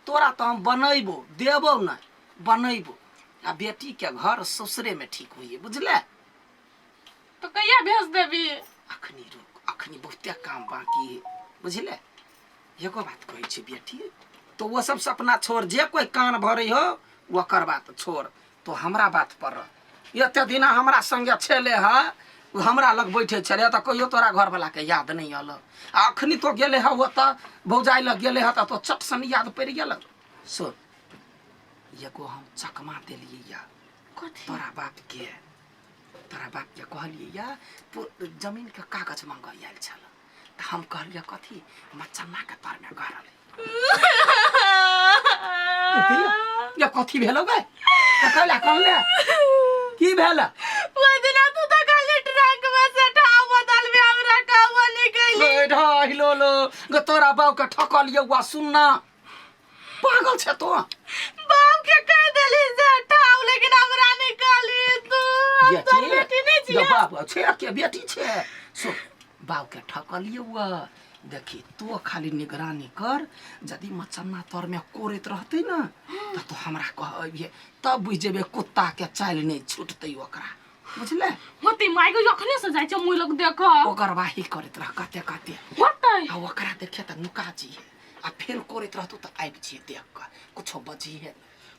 तोरा तऽ हम बनैबो, देबो नहि, बनैबो। आ बेटी के घर ससुरे में ठीक होइए, बुझले? तो कहिया भेज देबी? अखनी रुक, अखनी बहुते काम बाकी है, बुझले? एगो बात कहै छी बेटी, तो वो सब सपना छोड़, जे कोई कान भरे हो ओकर बात छोड़, तो हमरा बात पर रह। एते दिना हमरा संगे छेले है, ओ हमरा लग बैठे छले तऽ कहियो तोरा घरवला के याद नहि अल, आ अखनी तो गेले है ओतऽ भौजाइ लग गेले है तऽ तो चट सन याद पड़ि गेल। सुन, एगो हम चकमा देलियै या तोरा बाप के, तोरा बाप के कहलियै या जमीन के कागज मांगऽ आयल छल, तऽ हम कहलियै कथी मचन्ना के तर में गड़ल या कथी भेलो गे, तऽ कहला कहले की भेल? ओहि दिना तू तऽ खाली ट्रक में से ठाव बदल में हमरा कहबो नहीं कैली। ए ढाहिलो लो गे तोरा बाप के ठकलियौ वा, सुनना पागल छे तो। बाप के कह देली से ठाव, लेकिन हमरा नहीं कहली तू। हम तोर बेटी नहीं ये छियै। बाप छे के बेटी छे। सुन, बाप के ठकलियौ वा, देखी तो खाली निगरानी कर, यदि मचन्ना तर में कोरैत रहतै ना तऽ तो हमरा कहबिहे, तब बुझि जेबै कुत्ता के चालि नहि छूटतै ओकरा, बुझले? होतै माय गो, अखने से जाइ छै मुइ लग देख। ओकर वाही करैत रह कते कते। होतै। आ ओकरा देखे तऽ नुका जइहे, आ फेर करैत रहतौ तऽ आबि जइहे देख कऽ, कुछो बजिहे।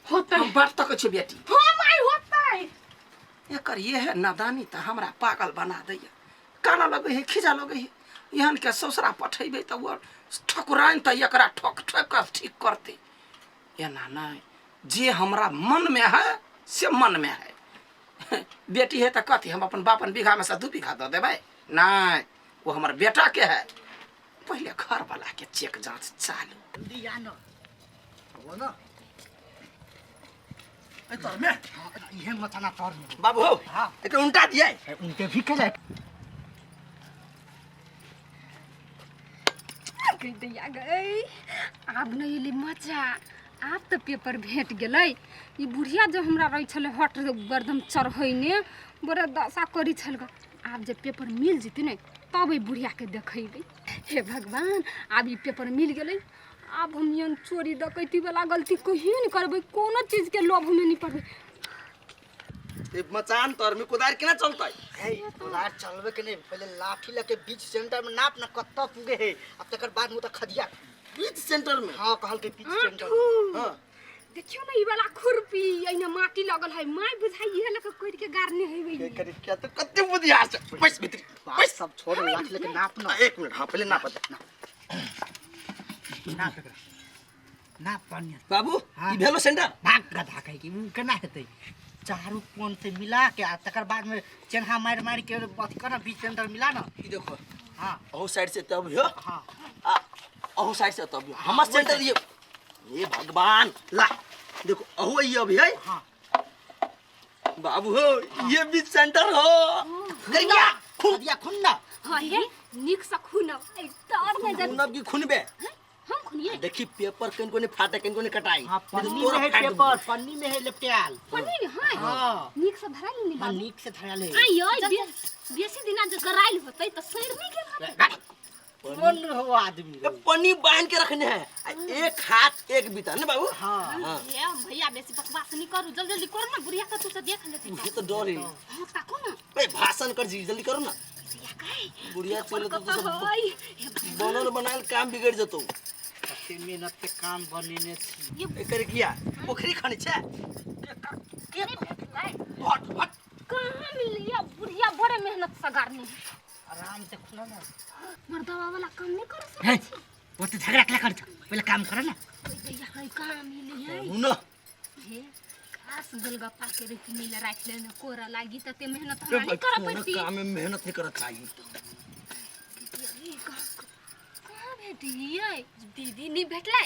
होतै। हम बाट तकै छियौ बेटी। हाँ माय होतै। एकर ये है नादानी तऽ हमरा पागल बना दैया, कानऽ लगै है, खींचऽ लगै है। एहन के ससुरा पठेबै तऽ ओ ठकुराइन तऽ एकरा ठोक ठोक कऽ ठीक करतै। एना नहि, जे हमरा मनमे है से मनमे है। बेटी है तऽ कथी हम अपन बापन बीघामे से 2 बीघा दऽ देबै? नहि, ओ हमर बेटाके है। पहिले घरवला के चेक जाँच चालू। जल्दी आ न, हो न। ए तर में। हाँ, इहे मचाना तर में। बाबू हो। हाँ। एकरा उल्टा दिए। ए, उनके भी के जाए। गई दैया गई, आब नहि एलै मजा, आब तऽ पेपर भेट गेलै। ई बुढ़िया जो हमरा रहै छलै हट गर्दन चढ़ैने बड़ा दशा करै छल ग। आब जे पेपर मिल जेतै ने तब एहि बुढ़ियाके देखेबै। हे भगवान, आब ई पेपर मिल गेलै, आब हम एहन चोरी डकैती वाला गलती कहियो नहि करबै, कोनो चीजके लोभमे नहि पड़बै। ए मचान तर में कोदार केना चलतै? हे कोदार चलबे के नहीं, पहले लाठी लके बीच सेंटर में नाप ना कत्ता पुगे हे, अब तकर बाद मुता खदिया बीच सेंटर में। हां कहल के बीच सेंटर में। हां देखियो ना ई वाला खुरपी एने माटी लगल है, my बुझाई इहे लके कोइर के गारने हेबै। के करी क्या तो कते बुधियार छै। पैस भीतरी बात पैस सब छोड़, लाठी लेके नाप ना। एक मिनट, हां पहले नाप दे। नाप एकरा, नाप बढ़िया। बाबू हाँ। ई भेलो सेंटर? भाग गधा कहे कि उ केना हेतै, चारू कोन से मिला के आ तकर बाद में चेन्हा मारि मारि के अथी कर ना, बीच सेंटर मिला ना। ई देखो। हाँ। अहू साइड से तब हो। हाँ। आ अहू साइड से तब हो। हमर सेंटर ये। हे भगवान, ला देखो अहू ये अभी है। हाँ। बाबू हो, ये बीच सेंटर हो। करिया खुन दिया खुन ना। हाँ हे निक से खुनब, ए तर ने जब खुनब की खुनबे? हम खुनिए। देखी पेपर कन कोने फाटे कन कोने कटाई। हाँ, नहीं तो पन्नी तोरा में है फाड़ पेपर, दूंगी। पन्नी में है लेपटाल। पन्नी में है। हाँ। निक से धरा लेनी हाँ, बाबू। निक से धरा ले। आई ओय बेसी दिना जो गराइल होतै त सड़ नहीं गेल होतै। कौन हो आदमी? ए, पन्नी बांध के रखने है। आ, एक हाथ एक बीता ना बाबू। हाँ। हाँ। हे भैया बेसी बकवास नहीं करू, जल्दी जल्दी करू ना, बुढ़िया का तू से देख लेती। मुझे तो डर है। हाँ, ताको ना। ए, भाषण कर जी, जल्दी करो ना। भैया कहे, बुढ़िया चले तो कतऽ सब होइ? बनल बनायल काम बिगड़ जतो। कते मेहनत के काम बनेने छी। ए, करे किया? पोखरी खने छे? के हट, हट। कहाँ मिललै? आराम से खुला ना। मर्दवा वाला काम नहीं कर हे सकै। वो तो झगड़ा क्या कर पहले काम कर ना। भैया है कहाँ मिली है? ना हे काश गोलगप्पा के रोटी मिला राख लेने कोरा लागी त ते मेहनत हमरा नहीं करे पड़ती। काम में मेहनत नहीं करत चाहिए। कहाँ भेटियै दीदी? नहीं भेटलै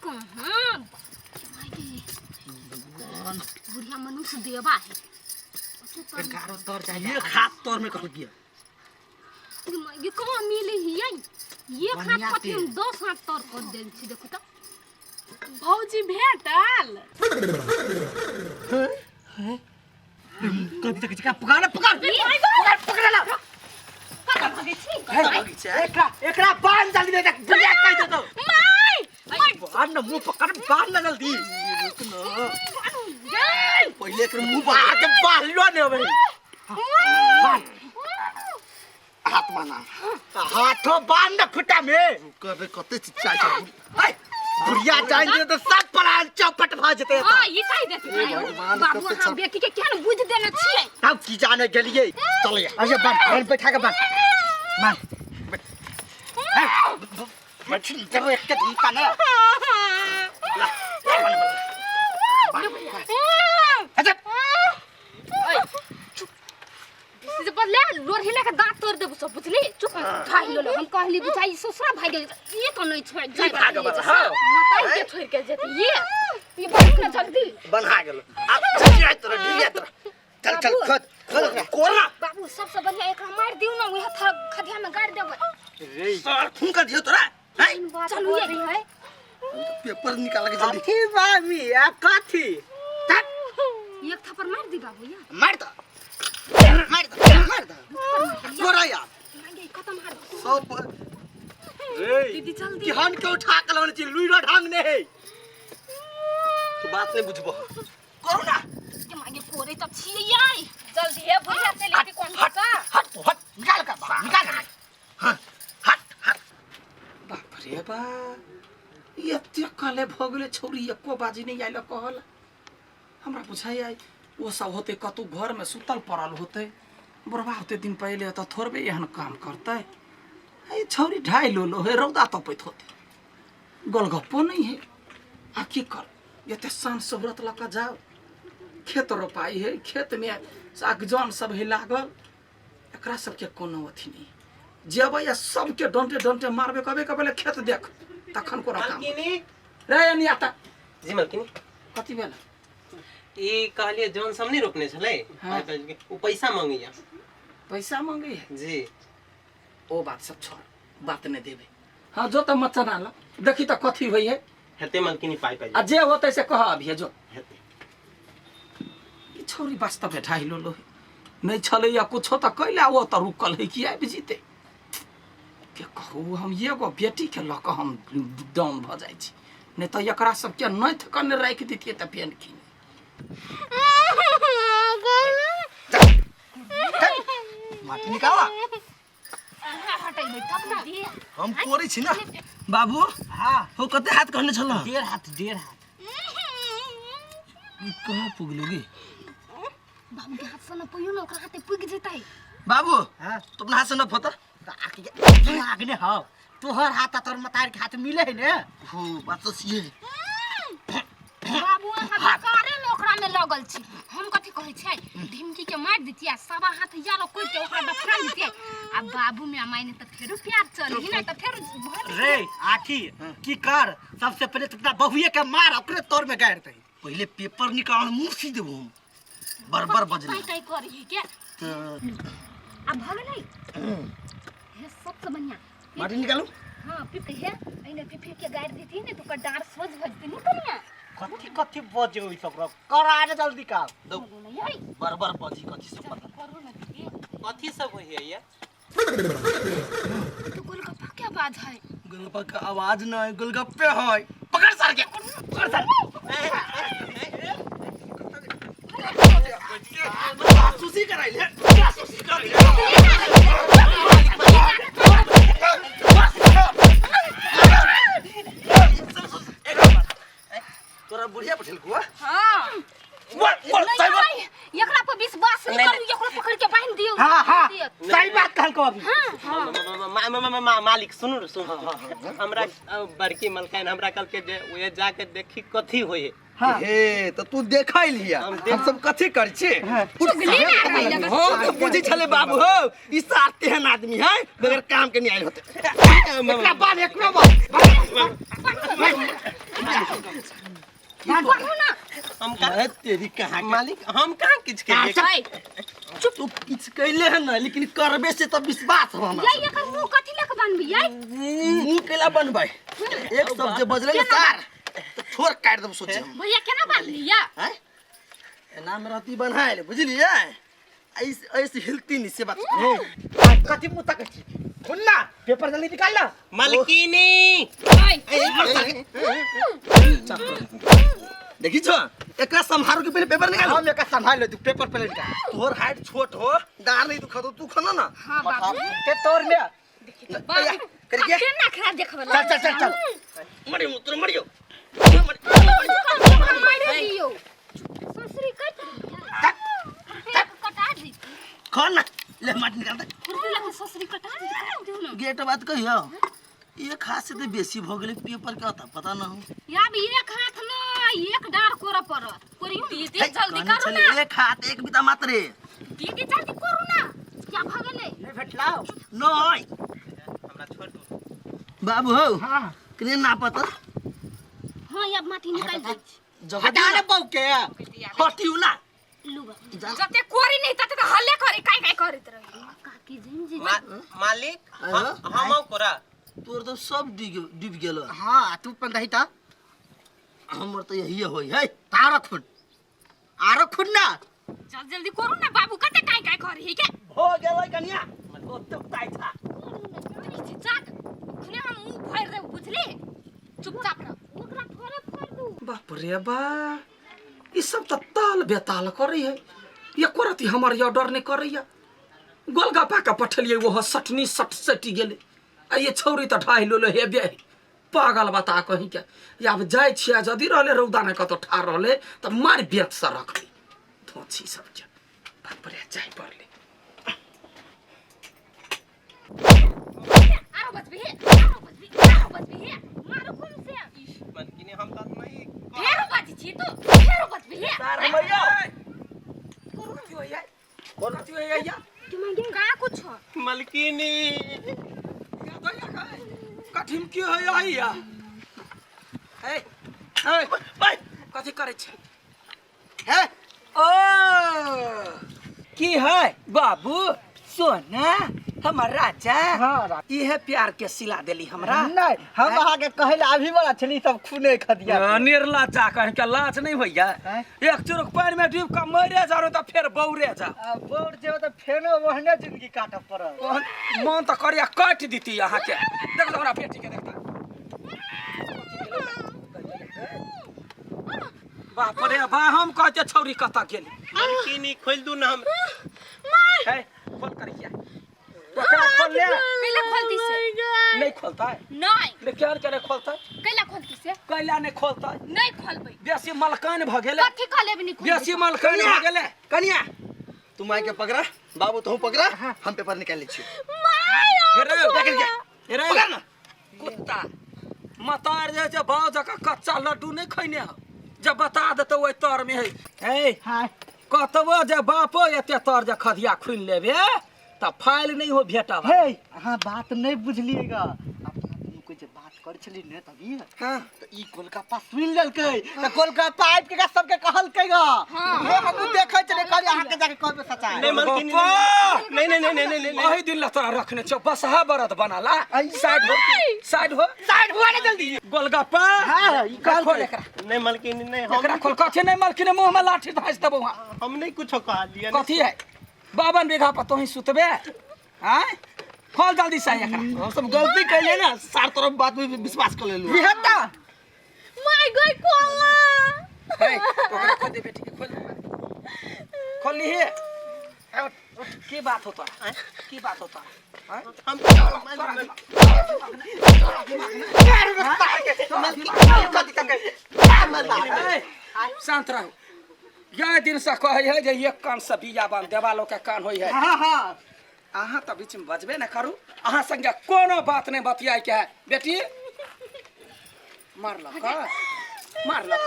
कहाँ? बुढ़िया मनुष्य देवा है। गारो तर जाए एक हाथ तर में कर दिया। ये कहाँ मिले हियै? एक हाथ कथी हम 10 हाथ तर कर देल छी। देखो त भौजी भेटल। कभी तक का पकड़ पकड़ पकड़ पकड़ ला। कतऽ भगै छी? एकरा एकरा बांध जल्दी दे बुढ़िया कह दे तो my बांध ना मुंह पकड़ बांध ना जल्दी। पहले एकर मुंह बांध के बांध लो ने बे बांध हाथ माना हाथों बांध ना खुटा में कर रे कते चिच्चा छै। बुढ़िया जान दे तो सब पलान चौपट भ जेते। हां ई कहि देते बाबू अहाँ बेटी के केहन बुझ देने छियै? तब की जाने गेलियै। चल अच्छा बांध बांध बैठा के बांध मार बैठ जब एक के धमका ना ला अच्छा से बदले लोरही लके दांत तोड़ देबो सब बुझली। चुप ठाइ लो हम कहली बुझाई ससुरा भाग गेल ये तो नहीं छोड़ जाय हां मताई के छोड़ के जेती ये ये बहुत ना जल्दी बन्हा गेल। अब ढिलिया तोरा ढिलिया तोरा चल चल खत खत कोरा बाबू सबसे बढ़िया एकरा मार दिउ ना उहे खधिया में गाड़ देबै। रे सर खून कर दियो तोरा। चलू ये है पेपर निकाल के जल्दी। कथी बाबी आ कथी? एक थप्पड़ मार दी बाबू या मार दो मार दो मार दो कोरा यार मांगे खत्म हाथ सब रे दीदी जल्दी केहन के उठा के लाने छी लुइरो ढंग ने है। तू बात नहीं बुझबो करू ना के मांगे कोरे त छियै याई जल्दी हे बुढ़िया चली जेती कोन का। हट हट निकाल का निकाल। हां हट हट बाप रे बा एते काले भ गेलै छौरी एको बाजी नहीं आइल कहल। हमरा बुझाइ आइ ओ सब होते कतौ घर में सुतल पड़ल होते बुढ़वा होते दिन पहले तो थोड़बे एहन काम करते। ए छौरी ढाई लो लो हे रौदा तपैत होते गोलगप्पो नहीं है। आ की कर एते शान शोहरत लऽ कऽ जाओ खेत रोपाई है खेत में साग जन सब है लागल एकरा सबके कोनो अथी नहीं जेबै आ सबके डंटे डंटे मारबे कबे कबे खेत देख तखन कोना काम रे एनी आता जी मालकिनी कथी भेल? ई कहलिए जौन सब नहीं रोपने छलै हाँ। उ पैसा मांगैया। पैसा मांगैया जी। ओ बात सब छोड़ बात नहीं देबे। हाँ जो त मचना ला देखी त कथी होई है हेते मालकिनी पाई पाई आ जे होतै से कह अभी जो हेते। ई छौरी वास्तव में ढाई लो लो नहीं छलै या कुछो त कैला ओ त रुकल है कि आबि जीते के कहू। हम एगो बेटी के लऽ कऽ हम डाउन भऽ जाइ छी नहीं तऽ एकरा सबके नथ कने राखि दितियै तऽ फेन की। माटी निकाला हटैबै तब ना हम कोरै छी ना बाबू। हां हो कते हाथ कहने छल? डेढ़ हाथ डेढ़ हाथ। ई कहाँ पुगलोगी? बाबू के हाथ से न पुइयो ना ओकरा हाथे पुग जेतै। बाबू हां तुम हाथ से न फोता आगे ने हो तोहर हाथ आ तोहर मतार के हाथ मिले है ने। हो बात तो सही है बाबू अहाँ बेकारे में ओकरा में लगल छी। हम कथी कहै छै ढिमकी के मारि दितियै सवा हाथ यारो कोइ के ओकरा दफना दितियै आ बाबू में मायने त फेरो प्यार चली ना त फेरो रे आठी की कर सबसे पहले तो अपना बहुए के मार ओकरे तोर में गाड़ दे। पहले पेपर निकाल मुंह सी देबो हम बरबर बजले काय करही के त अब भग नहीं हे सबसे बढ़िया माटी निकालू। हां पिप के हे एने पिप के गाड़ देती ने तो ओकर डार सोझ भजती नहीं कनिया। कथी कथी बजे ओइ सब कर आने जल्दी काम दो बरबर बजी कथी सब पता करू ना दीदी कथी सब होई है ये? तो गोलगप्पा के आवाज है। गोलगप्पा के आवाज न है गोलगप्पे है। पकड़ सर के पकड़ सर जासूसी कराइले जासूसी कराइले। तोरा बुढ़िया पठेल कुआ। हां बोल बोल एकरा पर विश्वास नहीं करू एकरा पकड़ के बांध दियो। दियौ। हां हां दियौ। सही बात कहलको अभी। हां मालिक सुनू सुनू, हमरा बड़की मलकाइन हमरा कहलकै जे ओए जाके देखी कथी होय है। हे तो तू देखै लिया हम सब कथी करै छी? चुगली ना रही लगा। हम तो बुझै छले बाबू हो ई सार तेहन आदमी है बगैर काम के नहीं आयल होते। एकरा बाल एकरा बाल हम का अरे तेरी कहाँ के मालिक हम कहाँ किछ केलियै? चुप तू किछ कैले है ना, लेकिन करबे से तो विश्वास हो हमरा। यै एकर मुंह कथी लक बनबी यै? मुंह केला बनबै, एक शब्द जे बजले ने सार तो छोर काट देब सोचे हम। भैया केना बांधली या? हैं एना में रहती बनायल बुझलिए, ऐसे ऐसे हिलती नहीं से बात। कथी मुंह तक छी? खुलना पेपर जल्दी निकाल ना। मालकिनी देखी छो एकरा संभारो के पहले पेपर निकालो। हम एकरा संभाल ले, तू पेपर पहले निकाल। तोहर हाइट छोट हो डार नहीं दुखा तो तू खना ना। हां बाबू के तोर में बाबू करके केना खरा देखबला। चल चल चल चल मरियो तोर मरियो। मारे दियो ससुरी कट कटा दी खन ना ले माटी निकाल दे। खुरपी लगे ससुरी कटा दी दियो ना। गेट बात कहियो एक हाथ से तो बेसी भ गेलै पेपर के अता पता ना हो। या भी एक हाथ न एक डार कोरा पड़त कोरियो दीदी जल्दी करू ना। एक हाथ एक बिता मात्र रे दीदी जल्दी करू ना, क्या भ गेलै? नहीं भेटलाओ नहीं हमरा छोड़ दू बाबू हो। हां कने ना पता। हां अब माटी निकाल दे जगह हटा ले बहू के हटियो ना लू बाबू। जते कोरी नहीं तते त हल्ले करे काय काय करैत रही। काकी जिन जी मालिक हम कोरा तोर तो सब डूब गेलो। हां तू अपन रही त हमर तो यही होई है। तारो खुन आरो खुन ना जल्दी जल्दी करू ना बाबू, कते काय काय करही के हो गेलै कनिया ओते उताइ था। चाक खुने हम मुंह भर देब बुझली, चुपचाप रह ओकरा थोड़े फोड़ दू। बाप रे बा ई सब त ताल बेताल करै है, ये करती हमर ऑर्डर नहीं करै है। गोलगप्पा के पठलिए वो सटनी सट सटी गेलै आ ये छौरी त ढाई लोलो हे बे पागल बता कहीं के। आब जाइ छियै यदि रहले रौदा ने कतौ ठार रहले त मार बेत से रखली धोछी सबके। बाप रे जाय पड़ले। आरो बचबी हे आरो बचबी आरो बचबी हे मारो खून से मालकिनी हम त नहीं फेरो बची छी तू फेरो बचबी हे सार हमैया कथी होइया कथी होइया का कुछ मालकिनी कथिम की होइया हे हे भाई कथी करै छै हे ओ की है बाबू सोना हमर राजा। हां इहे प्यार के सिला देली हमरा। नहीं हम अहाँ के कहै ला अभी वाला छली सब खूने खदिया निर्लज्जा कहीं के लाज नहीं होइया। एक चुरुक पानी में डूब के मरे जा त फेर बौरे जा। आ बौर जेब त फेनो ओहने जिंदगी काटऽ पड़त। मन त करिया काटि दीती अहाँ के। देख हमरा बेटी के देखता। बाप रे बा हम कहते छौरी कतऽ गेली? मालकिनी खोल दू ना हम। हे खोल करिया ओकरा खोल ले। कैला खोलती से नहीं खोलता नहीं लेकिन के नहीं खोलता कैला खोलती से कैला नहीं खोलता नहीं खोलबै बेसी मलकान भ गेलै। कथी कहले नहीं खोलबै बेसी मलकान भ गेलै। कनिया तू my के पकड़ा बाबू तू पकड़ा हम पेपर निकाल लै छियो। हे रे पकड़ के हे रे पकड़ ना कुत्ता मतार जे छै बाऊ जका कच्चा लड्डू नहीं खैने हो जब बता देतौ ओहि तर में है। हे हां कतबो जे बापो एते तर जे खदिया खुनि लेबे त फाइल नहीं हो भेटब। हे अहाँ बात नहीं बुझलिएगा, अपना दुनू के जे बात कर छली ने तभी। हां त ई गोलगप्पा सुन लेलकै त गोलगप्पा आबि के सबके कहलकै ग। हे हम देखै छलियै कहलियै अहाँ के जाके कहबै सच्चाई। नहीं मालकिनी नहीं नहीं नहीं नहीं नहीं ओहि दिन ला तोरा रखने छौ बसहा बरद बनाला। साइड हो साइड हो साइड हुआ ना जल्दी गोलगप्पा। हां ई खोल कहलकै एकरा। नहीं मालकिनी नहीं हम एकरा खोल। कथी नहीं मालकिनी मुंह में लाठी धांसि देबौ। हम नहीं कुछो कहलियै। कथी है 52 बीघा पर तोही सुतबे? आय खोल जल्दी से एकरा। हम सब गलती कैले ना सार तरफ बात में विश्वास कर लेलु। इहे त my गई कोला हे ओकरा खोल दे बेटी के खोल खोल ली हे। की बात होता की बात होता? हम शांत रहो। यह दिन से कहै है जे एक कान से बिया बान देवालो के कान होइ है। हाँ हाँ। अहाँ तऽ बीच में बजबे न करू, अहाँ संगे कोनो बात नहीं बतियाए के है। बेटी मारलक मारलक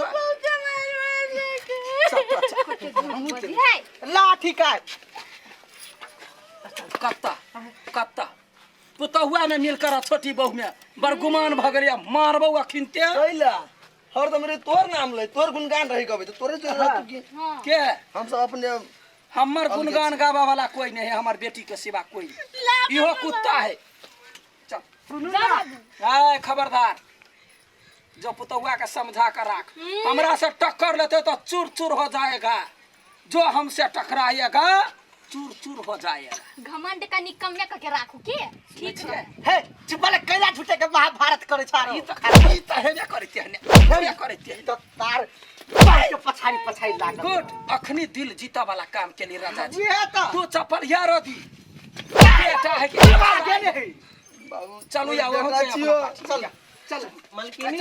लाठी काट कत्ता कत्ता पुतहुआ में मिलकर छोटी बहू में बड़ गुमान भऽ गेलै, मारबौ अखिनते। कैला हरदम रे तोर नाम ले, तोर गुणगान रही कभी तो तोरे जो रहतु की के हम सब अपने हमर गुणगान गावा वाला कोई नहीं है, हमर बेटी के सिवा कोई नहीं। इहो कुत्ता है। चल ए खबरदार, जो पुतहुआ के समझा कर राख, हमरा से टक्कर लेते तो चूर चूर हो जाएगा, जो हमसे टकराएगा चूर चूर हो जाएगा। घमंड का निकम्मे करके राखू के ठीक है। हे चुप वाले कैला झूठे के महाभारत करे छारो। ई त हेबे करते हने, हेबे करते। ई त तार के पछाड़ी पछाड़ी लागल। गुड, अखनी दिल जीता वाला काम के लिए राजा जी। उहे त तू चप्पल यारो दी बेटा है कि आगे नहीं। बाबू चलू या वहाँ बेटा के छियो, अपना चल चल मलकिनी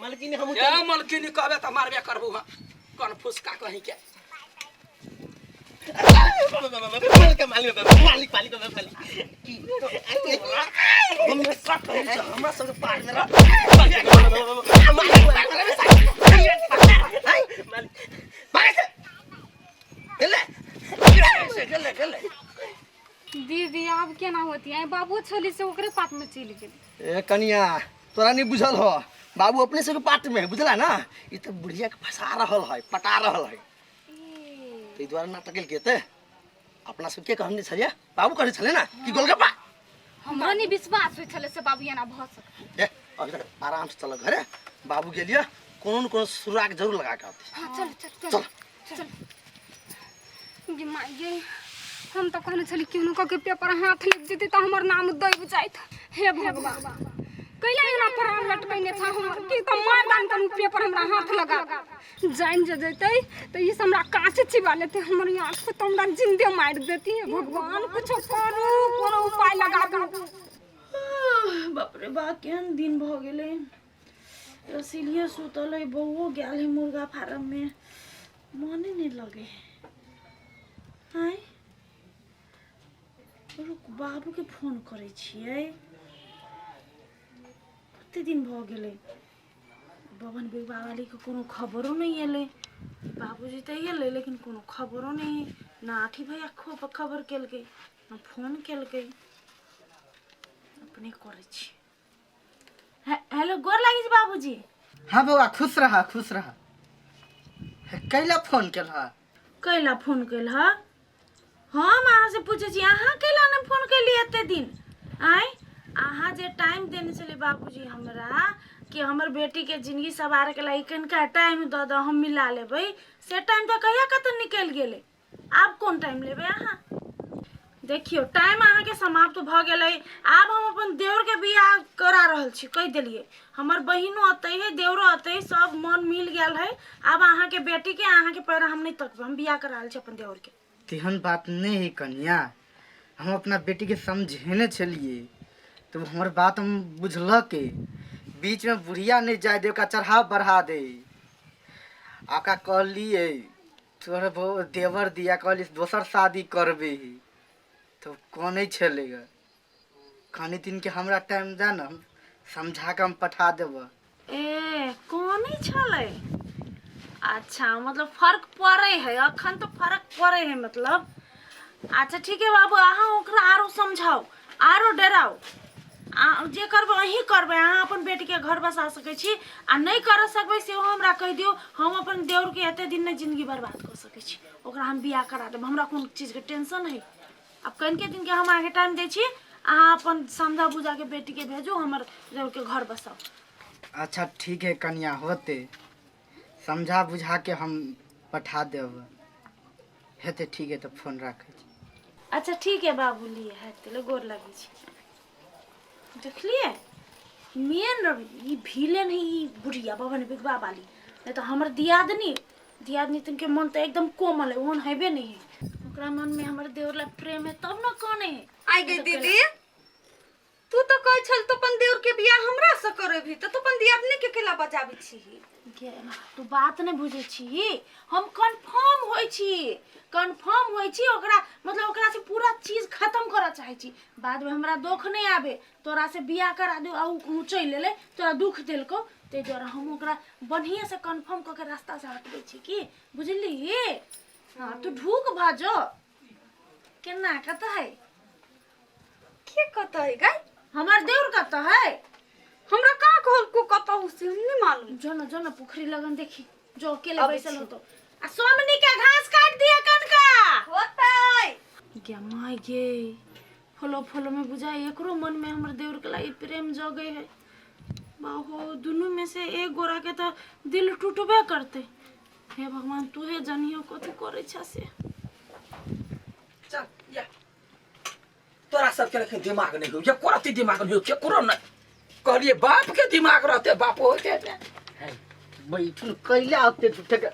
मलकिनी हम ए मलकिनी कहबे त मारबे करबू हां, कौन फुसका कहीं के। मालिक मालिक मालिक मालिक मालिक हम सब कहै छ हमरा सब पार में रह। गेले गेले दीदी आब केना होती है, बाबू छली से ओकरे पाट में चलि गेल। ए कनिया तोरा नहीं बुझल हो, बाबू अपने सबके पाट में है बुझला ना, ई त बुढ़िया के फंसा रहल है, पटा रहल है, ताहि दुआरे नाटक केलकै। ते अपना सबके कहने छलियै, बाबू कहने छलै ना कि गोलगप्पा। हमरो नहीं विश्वास होइ छलै से बाबू एना भऽ सकत। ए अभी तक आराम से चल घरे, बाबू गेलियै कोनो न कोनो सुराग जरूर लगा के आते। हाँ चल चल चल चल गे माय गे, हम तो कहने छली केहनो कऽ के पेपर हाथ लिख जेतै तऽ हमर नाम दबि जाइत। हे भगवान, कैला एना प्राण लटकैने छ हमर कि तऽ मार दान तनु पेपर हमरा हाथ लगा जानि जे जेतै तऽ ई से हमरा काँचे चिबा लेतै, हमर आँख से तऽ हमरा जिंदे मारि देती। हे भगवान कुछो करू, कोनो उपाय लगाबू। बाप रे बा, केहन दिन भऽ गेलै। रसीलिए सुतल है, बौओ गेल है मुर्गा फार्म में, मने नहीं लगे है। आँय रुक, बाबू के फोन करै छियै। कते दिन भऽ गेलै बबन बेगवा वाली के कोनो खबरो नहीं एलै। बाबूजी तऽ एलै लेकिन कोनो खबरो नहीं, ना आठी भैया खबर केलकै ना फोन केलकै। अपने करै छी। हेलो, गोर लागि छी बाबूजी। हाँ बौआ, खुश रह खुश रह। कैला फोन केलह? कैला फोन केलह? हम अहाँ से पूछै छी अहाँ कैला नहि फोन केलियै एते दिन? आँय अहाँ जे टाइम देने छलियै बाबूजी हमरा कि हमर बेटीके जिंदगी सवारके लागि कनिका टाइम दऽ दऽ हम मिला लेबै, से टाइम तऽ कहिया कतऽ निकलि गेलै। आब कोन टाइम लेबै अहाँ? देखियौ टाइम अहाँके समाप्त भऽ गेलै। आब हम अपन देवरके बियाह करा रहल छी, कहि देलियै। हमर बहिनो अतै है, देवरो अतै, सब मन मिल गेल है। आब अहाँके बेटीके अहाँके पैर हम नहि तकबै, हम बियाह करा रहल छी अपन देवरके। तेहन बात नहीं है कनिया, हम अपना बेटी के समझेने छलिए तो हमर बात हम बुझलक। बीच में बुढ़िया नहीं जाए दे, ओकरा चढ़ाव बढ़ा दे। आका कहलिए तोहर देवर दिया, कहली दोसर शादी करबे ही तो कौन छलेगा। कनी दिन के हमरा टाइम दे ना, हम समझा के हम पठा देब। ए कौन छलै? अच्छा मतलब फर्क पड़े है, अखन तो फर्क पड़े है मतलब। अच्छा ठीक है बाबू, अहाँ ओकरा आरो समझाउ, आरो डराउ, आ जे करबै अहीं करबै। अहाँ अपन बेटीके घर बसा सकै छी आ नहि कर सकबै सेहो हमरा कहि दियौ। हम अपन देवरके एते दिन नहि जिंदगी बर्बाद कऽ सकै छी, ओकरा हम बियाह करा देब, हमरा कोन चीजके टेंशन है। आब कनिके दिनके हम अहाँके टाइम दै छी, अहाँ अपन समझा बुझाके बेटीके भेजू, हमर देवरके घर बसाउ। अच्छा ठीक है कनिया, होते समझा बुझा के हम पठा देब। हेतै ठीक है, तऽ फोन राखै छी। अच्छा ठीक है बाबू, लिए हेतै ले, गोर लगै छी। देखलिए मेन ई भिलेन है ई बुढ़िया बबन बिगवा वाली, नहीं तो हमर दियादनी दियादनी तिनके मन तो एकदम कोमल है, ओहन हेबे नहीं है। ओकरा मन में हमर देवर ला प्रेम है तब न कौन है। आई गई दीदी। तू तो कहै छल तो अपन देवर के बियाह हमरा से करेबी त तू अपन दियादनी के केला बजाबै छी गे तू बात नहि बुझै छी हम कन्फर्म होइ छी कन्फर्म होइ छी ओकरा मतलब ओकरा से पूरा चीज खत्म करऽ चाहै छी बादमे हमरा दुख नहि आबे तोरा से बियाह करा दू आ उ कहूँ चलि एलै तोरा दुख देलकौ ताहि दुआरे हम ओकरा बढ़िएसँ कन्फर्म कऽ के रास्तासँ हटबै छी की बुझली हँ तू ढूक भऽ जो केना कतऽ है के कतऽ है गाय हमर देउर कतऽ है हमरा कहाँ कहल को कतऽ से हम नहीं मालूम जो न जो न पोखरी लगन देखी जो अकेले अबै बैसल छी। होतो आ सोमनी के घास काट दिया कनका होतै गे माय गे फलो फलो में बुझाइ एकरो मन में हमर देउर के लागि प्रेम जगे है बाहो दुनू में से एक गोरा के तो दिल टूटबे करते हे भगवान तू हे जनियो कथी करे छ से चल या तोरा सबके लेकिन दिमाग नहीं हो एको रत्ती दिमाग नहीं हो केकरो नहीं कहलिए बाप के दिमाग रहते बाप होते ने बैठुन कैला ओते झूठे के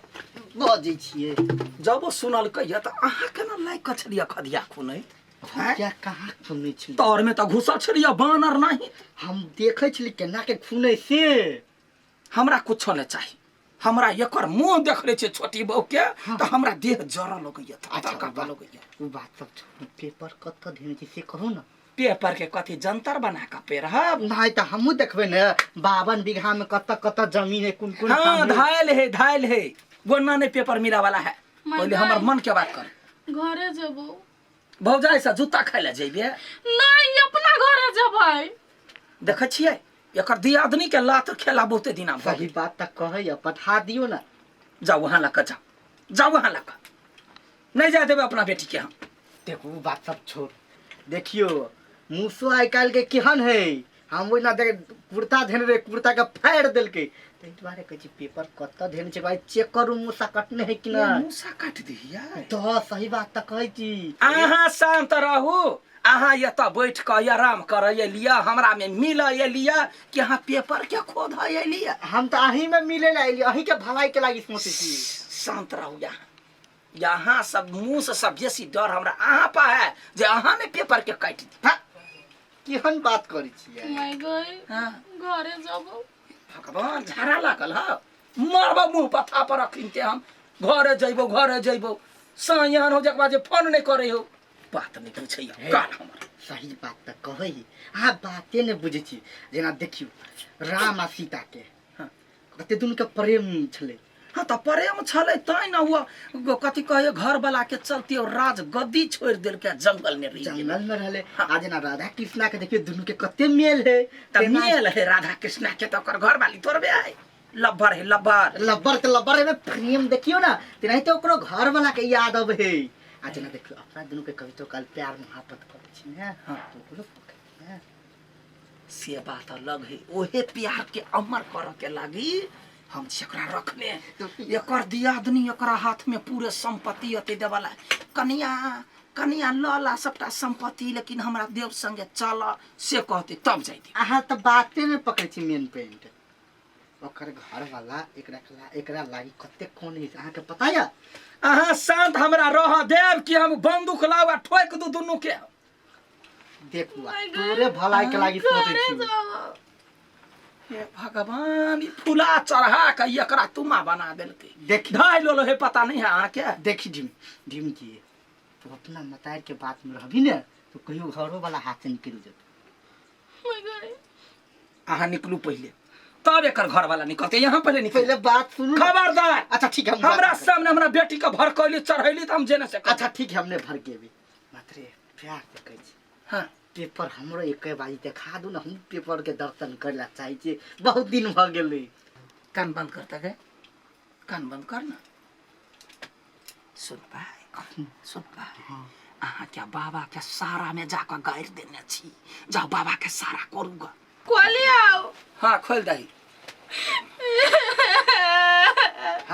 बजै छियै जब ओ सुनलकै तऽ अहाँ केना लाइक कऽ छलियै खदिया खुनैत खदिया कहाँ खुनै छलियै तर में तऽ घुसल छलियै बानर नहीं हम देखै छलियै केना के खुनै से हमरा कुछो नहि चाही हमरा एकर मुंह देख ले छियै छोटी बहू के तऽ हमरा देह जरऽ लगैया अच्छा, थर लगैया ओ बात सब छोड़ू पेपर कतऽ धेने छी से कहू ने पेपर के कथी जंतर बना कऽ पेरहब नहीं तऽ हमहूँ देखबै ने 52 बीघा में कतऽ कतऽ जमीन है कोन कोन हाँ काम है। धायल है धायल है वो ना नहीं पेपर मिला वाला है पहले हमर मन के बात कर घरे जेबो भौजाई से जूता खाय ले जइबे नहीं अपना घरे जेबै देखै छियै एकर दियादनी के लात खेला बहुते दिना भऽ सही बात तऽ कहैया पठा दियौ ने जाउ वहाँ लऽ कऽ जाउ जाउ वहाँ लऽ कऽ नहि जाय देबै अपना बेटी के हम देखू ओ बात सब छोड़ देखियो मूसो आइ काल्हि के केहन है हम ओहिना देख कुर्ता धेने रहे कुर्ता के फाड़ि देलकै ताहि दुआरे कहै छी पेपर कतऽ धेने छै भाई चेक करू मूसा कटने है कि नहि मूसा काटि दिहिया तऽ सही बात तऽ कहै छी अहाँ शान्त रहू अहाँ एतऽ बैठ कऽ आराम करऽ एलियै हमरा में मिलऽ एलियै कि अहाँ पेपर के खोधऽ एलियै हम तऽ अहीं में मिले ला एलियै अहीं के भलाई के लागी सोचै छी शान्त रहू यहाँ यहाँ सब मुँह से सब बेसी डर हमरा अहाँ पर है जे अहाँ ने पेपर के काटि दी हाँ, केहन बात करै छियै माय गई हाँ। घरे जबो भगवान झाड़ा लागल ह मरबो मुँह पर थापर अखिनते हम घरे जइबो घरे जइबो साँझ एहन हो जकर बाद जे फोन नहि करै हो बात नहि पूछैया काल हमर सही बात तऽ कहै अहाँ बाते नहि बुझै छी जेना देखियौ राम आ सीता के हाँ। कते दुनू के प्रेम छलै हाँ तऽ प्रेम छलै तैं ने ओ कथी कहै घरवाला के चलते ओ राज गद्दी छोड़ि देलकै आ जंगल में रहि गेलै जंगल में रहले आ जेना राधा कृष्णा के देखियौ दुनू के कते मेल है तऽ मेल है राधा कृष्णा के तऽ ओकर घरवाली थोड़बे है लब्बर है लब्बर लब्बर तऽ लब्बर एमे प्रेम देखियौ ने तेनाहिते ओकरो घर वाला के याद अबै है आ जेना देखियौ अपना दुनू के कवितो काल प्यार मोहब्बत करै छी ने हाँ। तऽ ओकरो पकड़ै ने से बात अलग है ओहे प्यार के अमर करऽ के लागी हम छी एकरा रखने एकर दियादनी एकरा हाथ में पूरे संपत्ति अते देवला कनिया कनिया लऽ ला सबटा संपत्ति लेकिन हमरा देव संगे चल से कहते तब जाइते अहाँ तऽ बाते नहि पकड़ै छी मेन पॉइंट ओकर घर वाला एकरा एकरा लागी कते कोन है अहाँके पता यऽ अहाँ शांत हमरा रह देब कि हम बंदूक लाउ आ ठोकि दू दुनू के देख बुआ तोरे भलाई के लागी सोचै छी हे भगवान ई फूला चढ़ा के एकरा तुमा बना देलकै देखी ढाई लोलो हे पता नहीं है अहाँके देखी ढीम ढीम की तू अपना मतार के बात में रहबी ने तो कहियो घरो वाला हाथ से निकल जेतौ अहाँ निकलू पहिले तब एकर घर वाला निकलते यहाँ पहिले निकल पहिले बात सुनू ने। खबरदार अच्छा ठीक है हम बात हमरा करब। सामने हमरा बेटी के भड़कैली चढ़ैली तऽ हम जेने से अच्छा ठीक है हमने भर के भी मात्रे प्यार से कहै छी हाँ पेपर हमरो एक बारी देखा दू ने हम पेपर के दर्शन करे ला चाहै छियै बहुत दिन भऽ गेलै कान बंद करता गए कान बंद कर ना सुन भाई सुन भाई अहाँ के बाबा के सारा में जाकर गारि देने छी जाओ बाबा के सारा करूँगा खोलियो हाँ खोल दही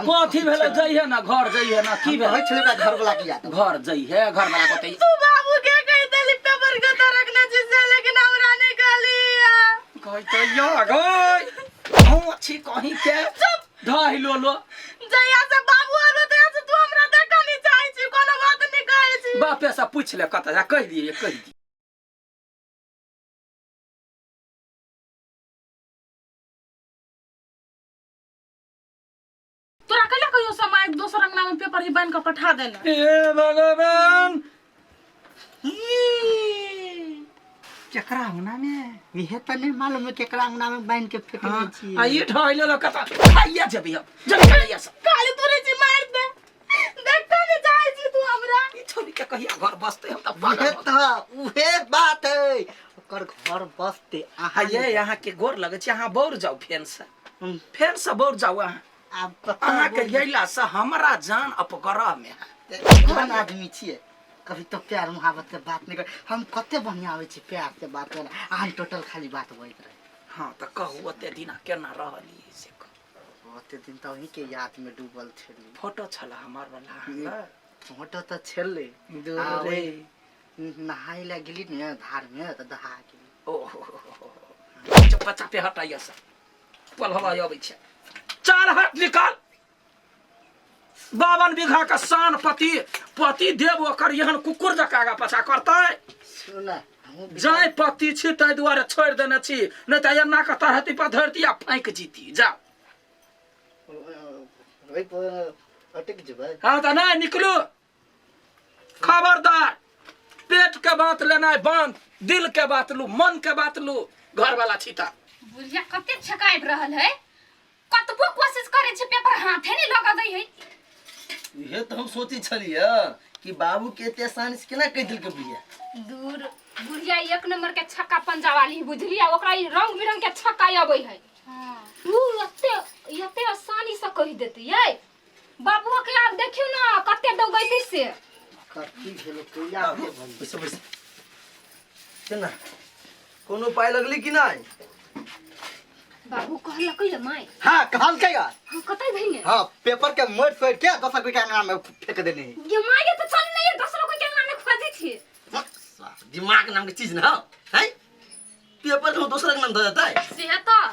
कथी भेलै जइहे ना घर जइहे ना की की भेलै कहै छलै ओकरा घर वाला के याद घर जइहे घर वाला कहतै तू बाबू के कह देली पेपर के तो रखने छी से लेकिन हमरा नहीं कहली कहै या गई हम छी कहीं के ढाई लो लो जहिया से बाबू आलो तहिया से तू हमरा देखऽ नहीं चाहै छी कोनो बात नहीं कहै छी बापे से पूछ ले कतऽ जा कहि दिए कहि दिए पेपर ही बान्हि कऽ पठा देने। हे भगवान, केकरा अंगना में? इहे तऽ नहि मालूम है केकरा अंगना में बान्हि के फेकने छियै। आ ई ढहले लऽ कतऽ खाइया जेबी हम जब खाइया सब। काली तोरे छी मार दे, देखते ने चाहै छी तू हमरा। ई छोरी के कहिया घर बसते, हम तऽ पागल उहे भऽ तऽ उहे बात है, ओकर घर बसते अहाँ। ये अहाँ के गोर लगै छै, अहाँ बौर जाउ फेन से, फेन से बौर जाउ अहाँ। आब कतऽ अहाँ के अयला से हमरा जान अपग्रह में है। केहन आदमी छियै, कभी तो प्यार मोहब्बत के बात नहीं कर। हम कते बढ़िया आबै छी प्यार से बात करे, अहाँ टोटल खाली बात होइत रहे। हाँ तऽ कहू, ओते दिना केना रहलियै से कहू। ओते दिन तऽ अहीं के याद में डूबल छली। फोटो छल हमर वाला अहाँ लग? फोटो तऽ छलै। दूर आ रे। ओहि नहाय लए गेली ने धार में तऽ दहा गेली। ओहो, चप्पा चापे हटाइया सब पलहवा अबै छै। चार हट निकाल। 52 बीघा के शान पति पति देव ओकर एहन कुकुर जकाँ आगा पाछा करतै। सुन, हमहूँ जाय पति छी ताहि दुआरे छोड़ि देने छी, नहि तऽ एना के तरहती पर धरती आ फाँकि जीती। जाउ। ओहि पर अटकि जेबै। हाँ तऽ नहि निकलू। खबरदार, पेट के बात लेनाइ बंद, दिल के बात लू, मन के बात लू। घर वाला छीता बुढ़िया कते छकाबि रहल है, कतबो कोशिश करे छी पेपर हाथे नहीं लगा दै है। इहे तऽ हम सोचै छलियै कि बाबू के एते आसानी से केना कहि देलकै बुढ़िया। दूर, बुढ़िया एक नंबर के छक्का पंजा वाली बुझलियै, ओकरा ई रंग बिरंग के छक्का अबै है। उ एते एते आसानी से कहि देतै। यै बाबुआ के आब देखियौ ना कते दौगैतै से। कथी भेलो, कहिया के भेलो? बैसो बैसो। केना कोनो उपाय लगली कि नहि? बाबू कहलकै ये माय? हाँ कहलकै या। हाँ कतै धइने? हाँ पेपर के मोड़ तोड़ के दोसर कोई के अंगना में फेंक देने है। ये माय ये तो चल नहीं है, दोसरो कोई के अंगना में खोजै छी। दिमाग नाम के चीज ना है, पेपर के दोसर के नाम दऽ देतै। से तऽ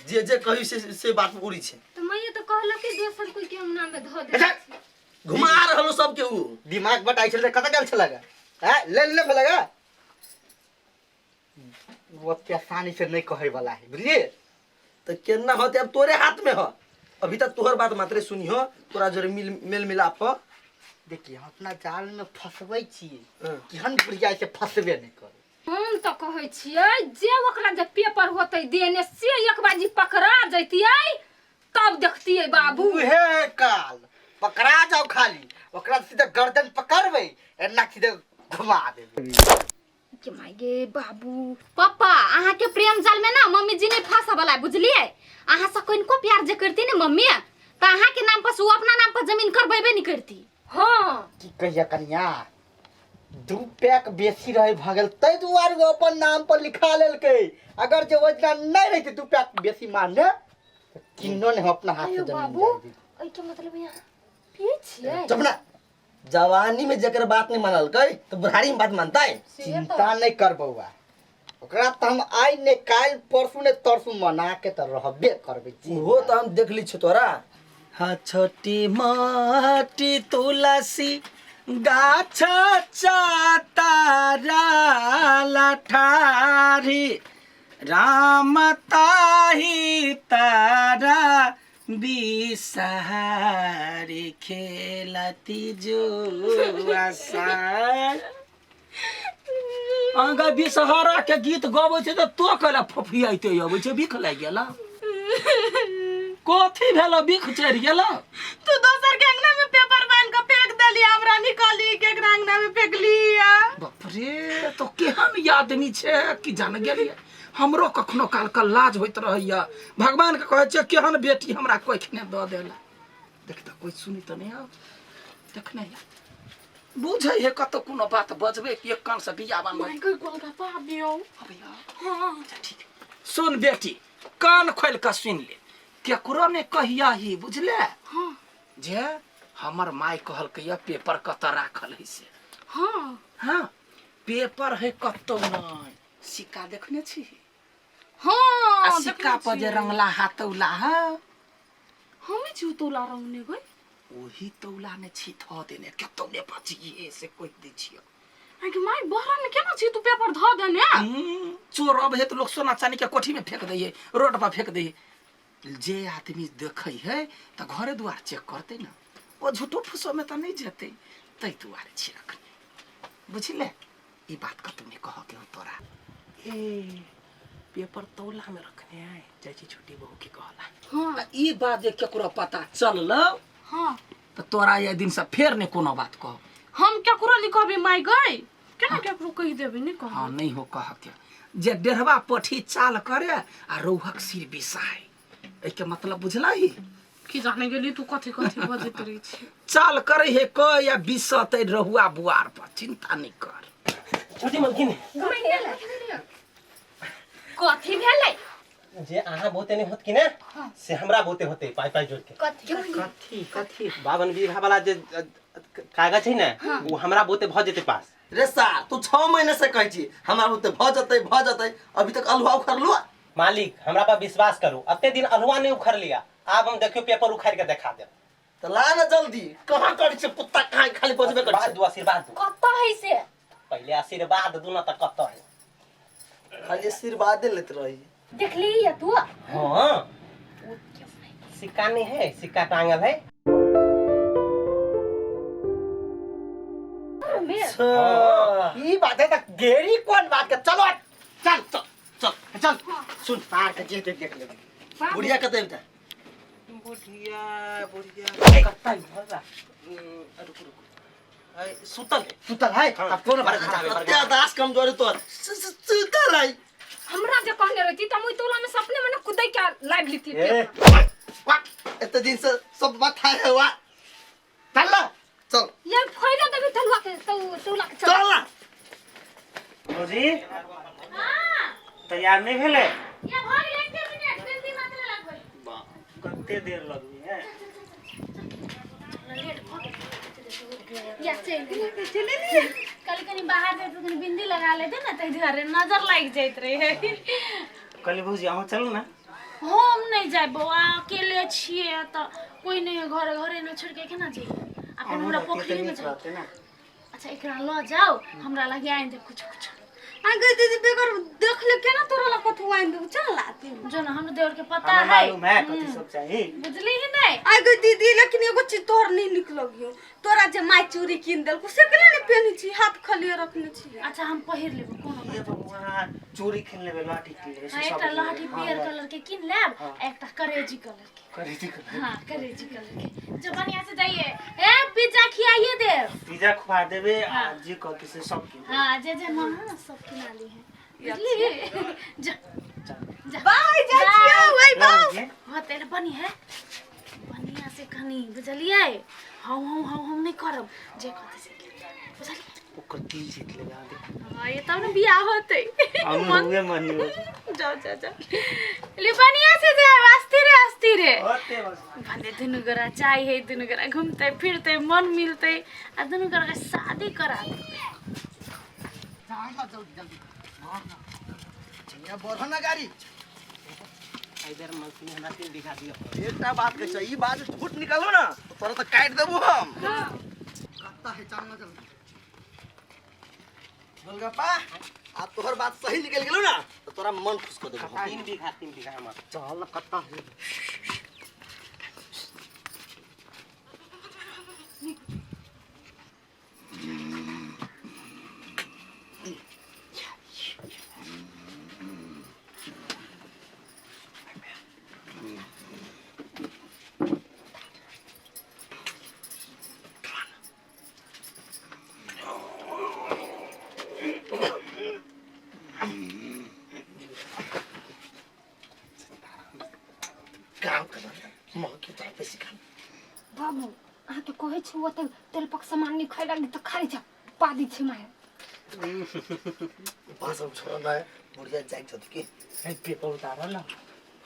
जे जे कही से बात पूरी छै। तऽ माय तऽ कहलकै दोसर कोई के अंगना में धऽ दे। घुमा रहलो सबके उ। दिमाग बटाइ छलै, कतऽ गेल छलै गे? हैं ले ले भेलै गे? वो ओते आसानी से नहीं कहै वाला है, बुझलिए? तऽ केना होते, अब तोरे हाथ में हो। अभी तक तोहर बात मात्रे सुनी हो, तोरा जोरे मिल मेल मिलाप हो। देखिए हम अपना जाल में फंसबै छियै, केहन बुढ़िया से फंसबे नहीं करे। हम तऽ कहै छियै जे ओकरा जे पेपर होतै देने से एक बाजी पकड़ा जैतियै तब देखतियै बाबू। उहे काल पकड़ा जाओ, खाली ओकरा सीधा गर्दन पकड़बै एना सीधे घुमा देबै। के माय गे बाबू। पप्पा अहाँ के प्रेम जाल में ना मम्मी जी नहीं फंसा वाला, बुझलिए? अहाँ से कनिको प्यार जे करती ने मम्मी, तो अहाँ के नाम पर से वो अपना नाम पर जमीन करबेबे नहीं करती। हाँ की कहिया कनिया, 2 पैक बेसी रहे भऽ गेल ताहि दुआरे ओ अपन नाम पर लिखा लेलकै। अगर जे ओहि दिना नहि रहितै 2 पैक बेसी मारने तऽ किन्नो नहि हम अपना हाथ से आयो जमीन बाबू, जाय दैतियै। एहिके मतलब यहाँ पियै छियै? चुप ना, जवानी में जकर बात नहीं मानलकै तो बुढ़ारी में बात मानतै। चिंता नहीं कर बौआ, ओकरा तऽ हम आइ ने काल्हि परसू ने तरसू मना के तऽ रहबे करबै। ओहो तऽ हम देख ली छु तोरा। हाँ छोटी मोटी तुलसी गाछ चातारा लठारी, राम ताही तारा बिसहारी खेलती जुआ सार। अहाँके बिसहारा के गीत गबै छै तऽ तो कैला फफियाइते अबै छै? बिख लागि गेल? कथी भेल, बिख चढ़ि गेल? तू दोसर के अंगना में पेपर बांध के फेंक देली, हमरा निकाली के एकरा अंगना में फेंकली। बाप रे, तो केहन आदमी छै कि जान गेलियै। हमरो कखनो काल के लाज होइत रहैया, भगवान के कहै छियै केहन बेटी हमरा कोखने दऽ देला। देख तऽ कोइ सुनी तऽ नहि आब, देखने बुझै है कतौ कोनो बात बजबै कि एक कान से बिया बनबै। गोलगप्पा आबियौ। अबैया? हाँ ठीक। सुन बेटी, कान खोलि कऽ सुनि ले, केकरो नहि कहिया ही, बुझले? हाँ। जे हमर माय कहलकै या पेपर कतऽ राखल है से। हाँ। हाँ पेपर है कतौ नहि, सिक्का देखने छी? हाँ आ सिक्का पर जे रंगला हा तौला हा। हमें छी तौला रंगने गई, ओही तौला ने छी धऽ देने, कतौ ने बचिए से कहि दै छियौ। आगे माय, बहरा में केना छी तू पेपर धऽ देने? चोर अबै है तऽ लोक सोना चानी के कोठी में फेंक दै है, रोड पर फेंक दै है। जे आदमी देखै है तऽ घरे दुआर चेक करतै ने। ओ झूठो फूसो में तऽ नहि जेतै, ताहि दुआरे छी रखने, बुझले? ई बात कतौ नहि कहऽ के हो तोरा। ए पेपर तौला में रखने आय जाइ छी छोटी बहू के कहला। हाँ। ई बात जे केकरो पता चललो, हाँ, तऽ तोरा एहि दिन से फेर नहि कोनो बात कहब। हम केकरो नहीं कहबे माय गई, केना केकरो कहि देबे नहीं कहब। हाँ, नहीं हो कह के जे डेढ़वा पोठी चाल करे आ रौहक सिर बिसाय, एहिके मतलब बुझलही? की जाने गेली तू कथी कथी बजैत रही छी। चाल करे हे क या बिसतै रहुआ बुआर पर, चिंता नहीं कर। छोटी मलकिन कथी भेलै? जे अहाँ बहुते नहीं होत कि ना, से हमरा बहुते होते पाई पाई जोड़ के। कथी कथी कथी? 52 बीघा वाला जे कागज है ना, वो हमरा बहुते भ जेते पास। रे सार, तू 6 महीना से कहै छी हमरा बहुते भ जतै भ जतै, अभी तक अल्हुआ उखड़लू? मालिक हमरा पर विश्वास करू, अते दिन अल्हुआ नहीं उखड़ लिया, आब हम देखियो पेपर उखाड़ के देखा देब। त ला ना जल्दी, कहाँ करै छै कुत्ता, कहाँ खाली बजबे करै छै। दू आशीर्वाद दू। कतऽ है से? पहले आशीर्वाद दू ना त कतऽ है। खाली आशीर्वाद लेत रही। देखली या तू? हाँ, सिक्का नहीं है, सिक्का टांगल है। ई बात है त गेरी कोन बात के, चलो चल चल चल चल सुन पार के जे देख ले। बुढ़िया कतै बेटा? बुढ़िया बुढ़िया कतै भला? रुक रुक, सुतल है। सुतल है? अब कोनो बात नहीं। कते अदास कमजोरी तोर, सुतल है। हमरा जे कहने रहती त हम ओइ टोला में सपने में न कुदै के लाइव लिती। एते दिन से सब बात है वा, चल ना चल ये फैला देबी तलुआ के तो टोला के। चल ना भौजी, तैयार नहीं भेले? ये भ गेलै, एक मिनट जल्दी मात्र लगबै। कते देर लगबी है? लेट भ गेल। या चल चल, कल कनी बाहर जाइत कनी बिंदी लगा लेते ना, ताहि दुआरे नजर लागि जाइत रहे। कहली भौजी अहूँ चलू ना। हम नहीं जाए बौआ, अकेले छियै तऽ कोई नहीं, घर घरे न छोड़ के केना जइयै? आ फेर हमरा पोखरी में रहते ना। अच्छा एकरा ल जाओ, हमरा लगे आनि देब कुछ कुछ। आ गई दीदी, बेगर देख ले केना तोरा ला कथु आनि देबू, चल लाती जो ना हमरा देवर के पता हमरा है, मालूम है कथी सब चाहिए, बुझली ही नहीं। आ गई दीदी, लेकिन एगो चीज तोहर नहीं निक लगियो, तोरा जे माय चूड़ी कीन देलको से केना ने पेनी छी, हाथ खालिए रखने छी। अच्छा हम पहिर लेबो, कोनो बात ये बबुआ चूड़ी किन लेबे, लाठी किन लेबे। हाँ, एकटा लहठी पियर कलर के किन लेब, एकटा करेजी कलर के। करेजी कलर? हाँ, करेजी कलर के। जो बढ़िया से जाइए, ए पिज्जा खियाइए देब। पिज्जा खुआ देबे आ जे कहती से सब किन। हाँ, जे जे मन है ना सब किना ली है, बुझली? जा जा, बाय, जाइ छियौ। ओइ बाय। हाँ तेरे बनी है बढ़िया से कनी, बुझलियै? हौ हौ हौ हम नहीं करब, जे कहते से बुझलियै? ओकर दिल जीत लेबे आगे। हाँ, ये तब ने बियाह होतै। हम हुए मनी। जाओ जा जा ले, बढ़िया से जाए, अस्थिर अस्थिर होते बस। भले दुनू गोरा जाय है, दुनू गोरा घूमते फिरते मन मिलते आ दुनू गोरा के शादी करा देबै। जल्दी जल्दी बढ़ ना गाड़ी। इधर मलकिन हमरा 3 बीघा दियो। एकटा बात कहै छै, ई बात झूठ निकालो ना तो तोरा तो काटि देबू हम। कत्ता है, चल ना जल्दी। गोलगप्पा, आ तोहर बात सही निकल गेलो ना तो तोरा मन खुश कर देबू। 3 बीघा, 3 बीघा हमर। चल कत्ता है। काम कर महकी तोरा बेसी काम। बाबू, अहाँके कहै छी ओतऽ तेलपक सामान नहि खाइ लागी तऽ खाइ जा पादी छै माय। बस अब छोड़ ना, बुढ़िया जाग जत की। ए पेपर उतारल ना।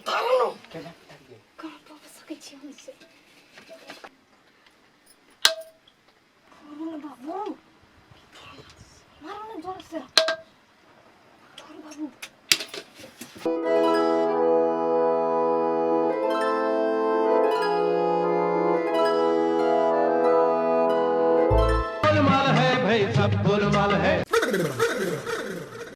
उतारल ना। केना उतारिए? कहाँ पाबि सकै छी हम से? मारू ने बाबू, मारू ने जोर से, मारू बाबू।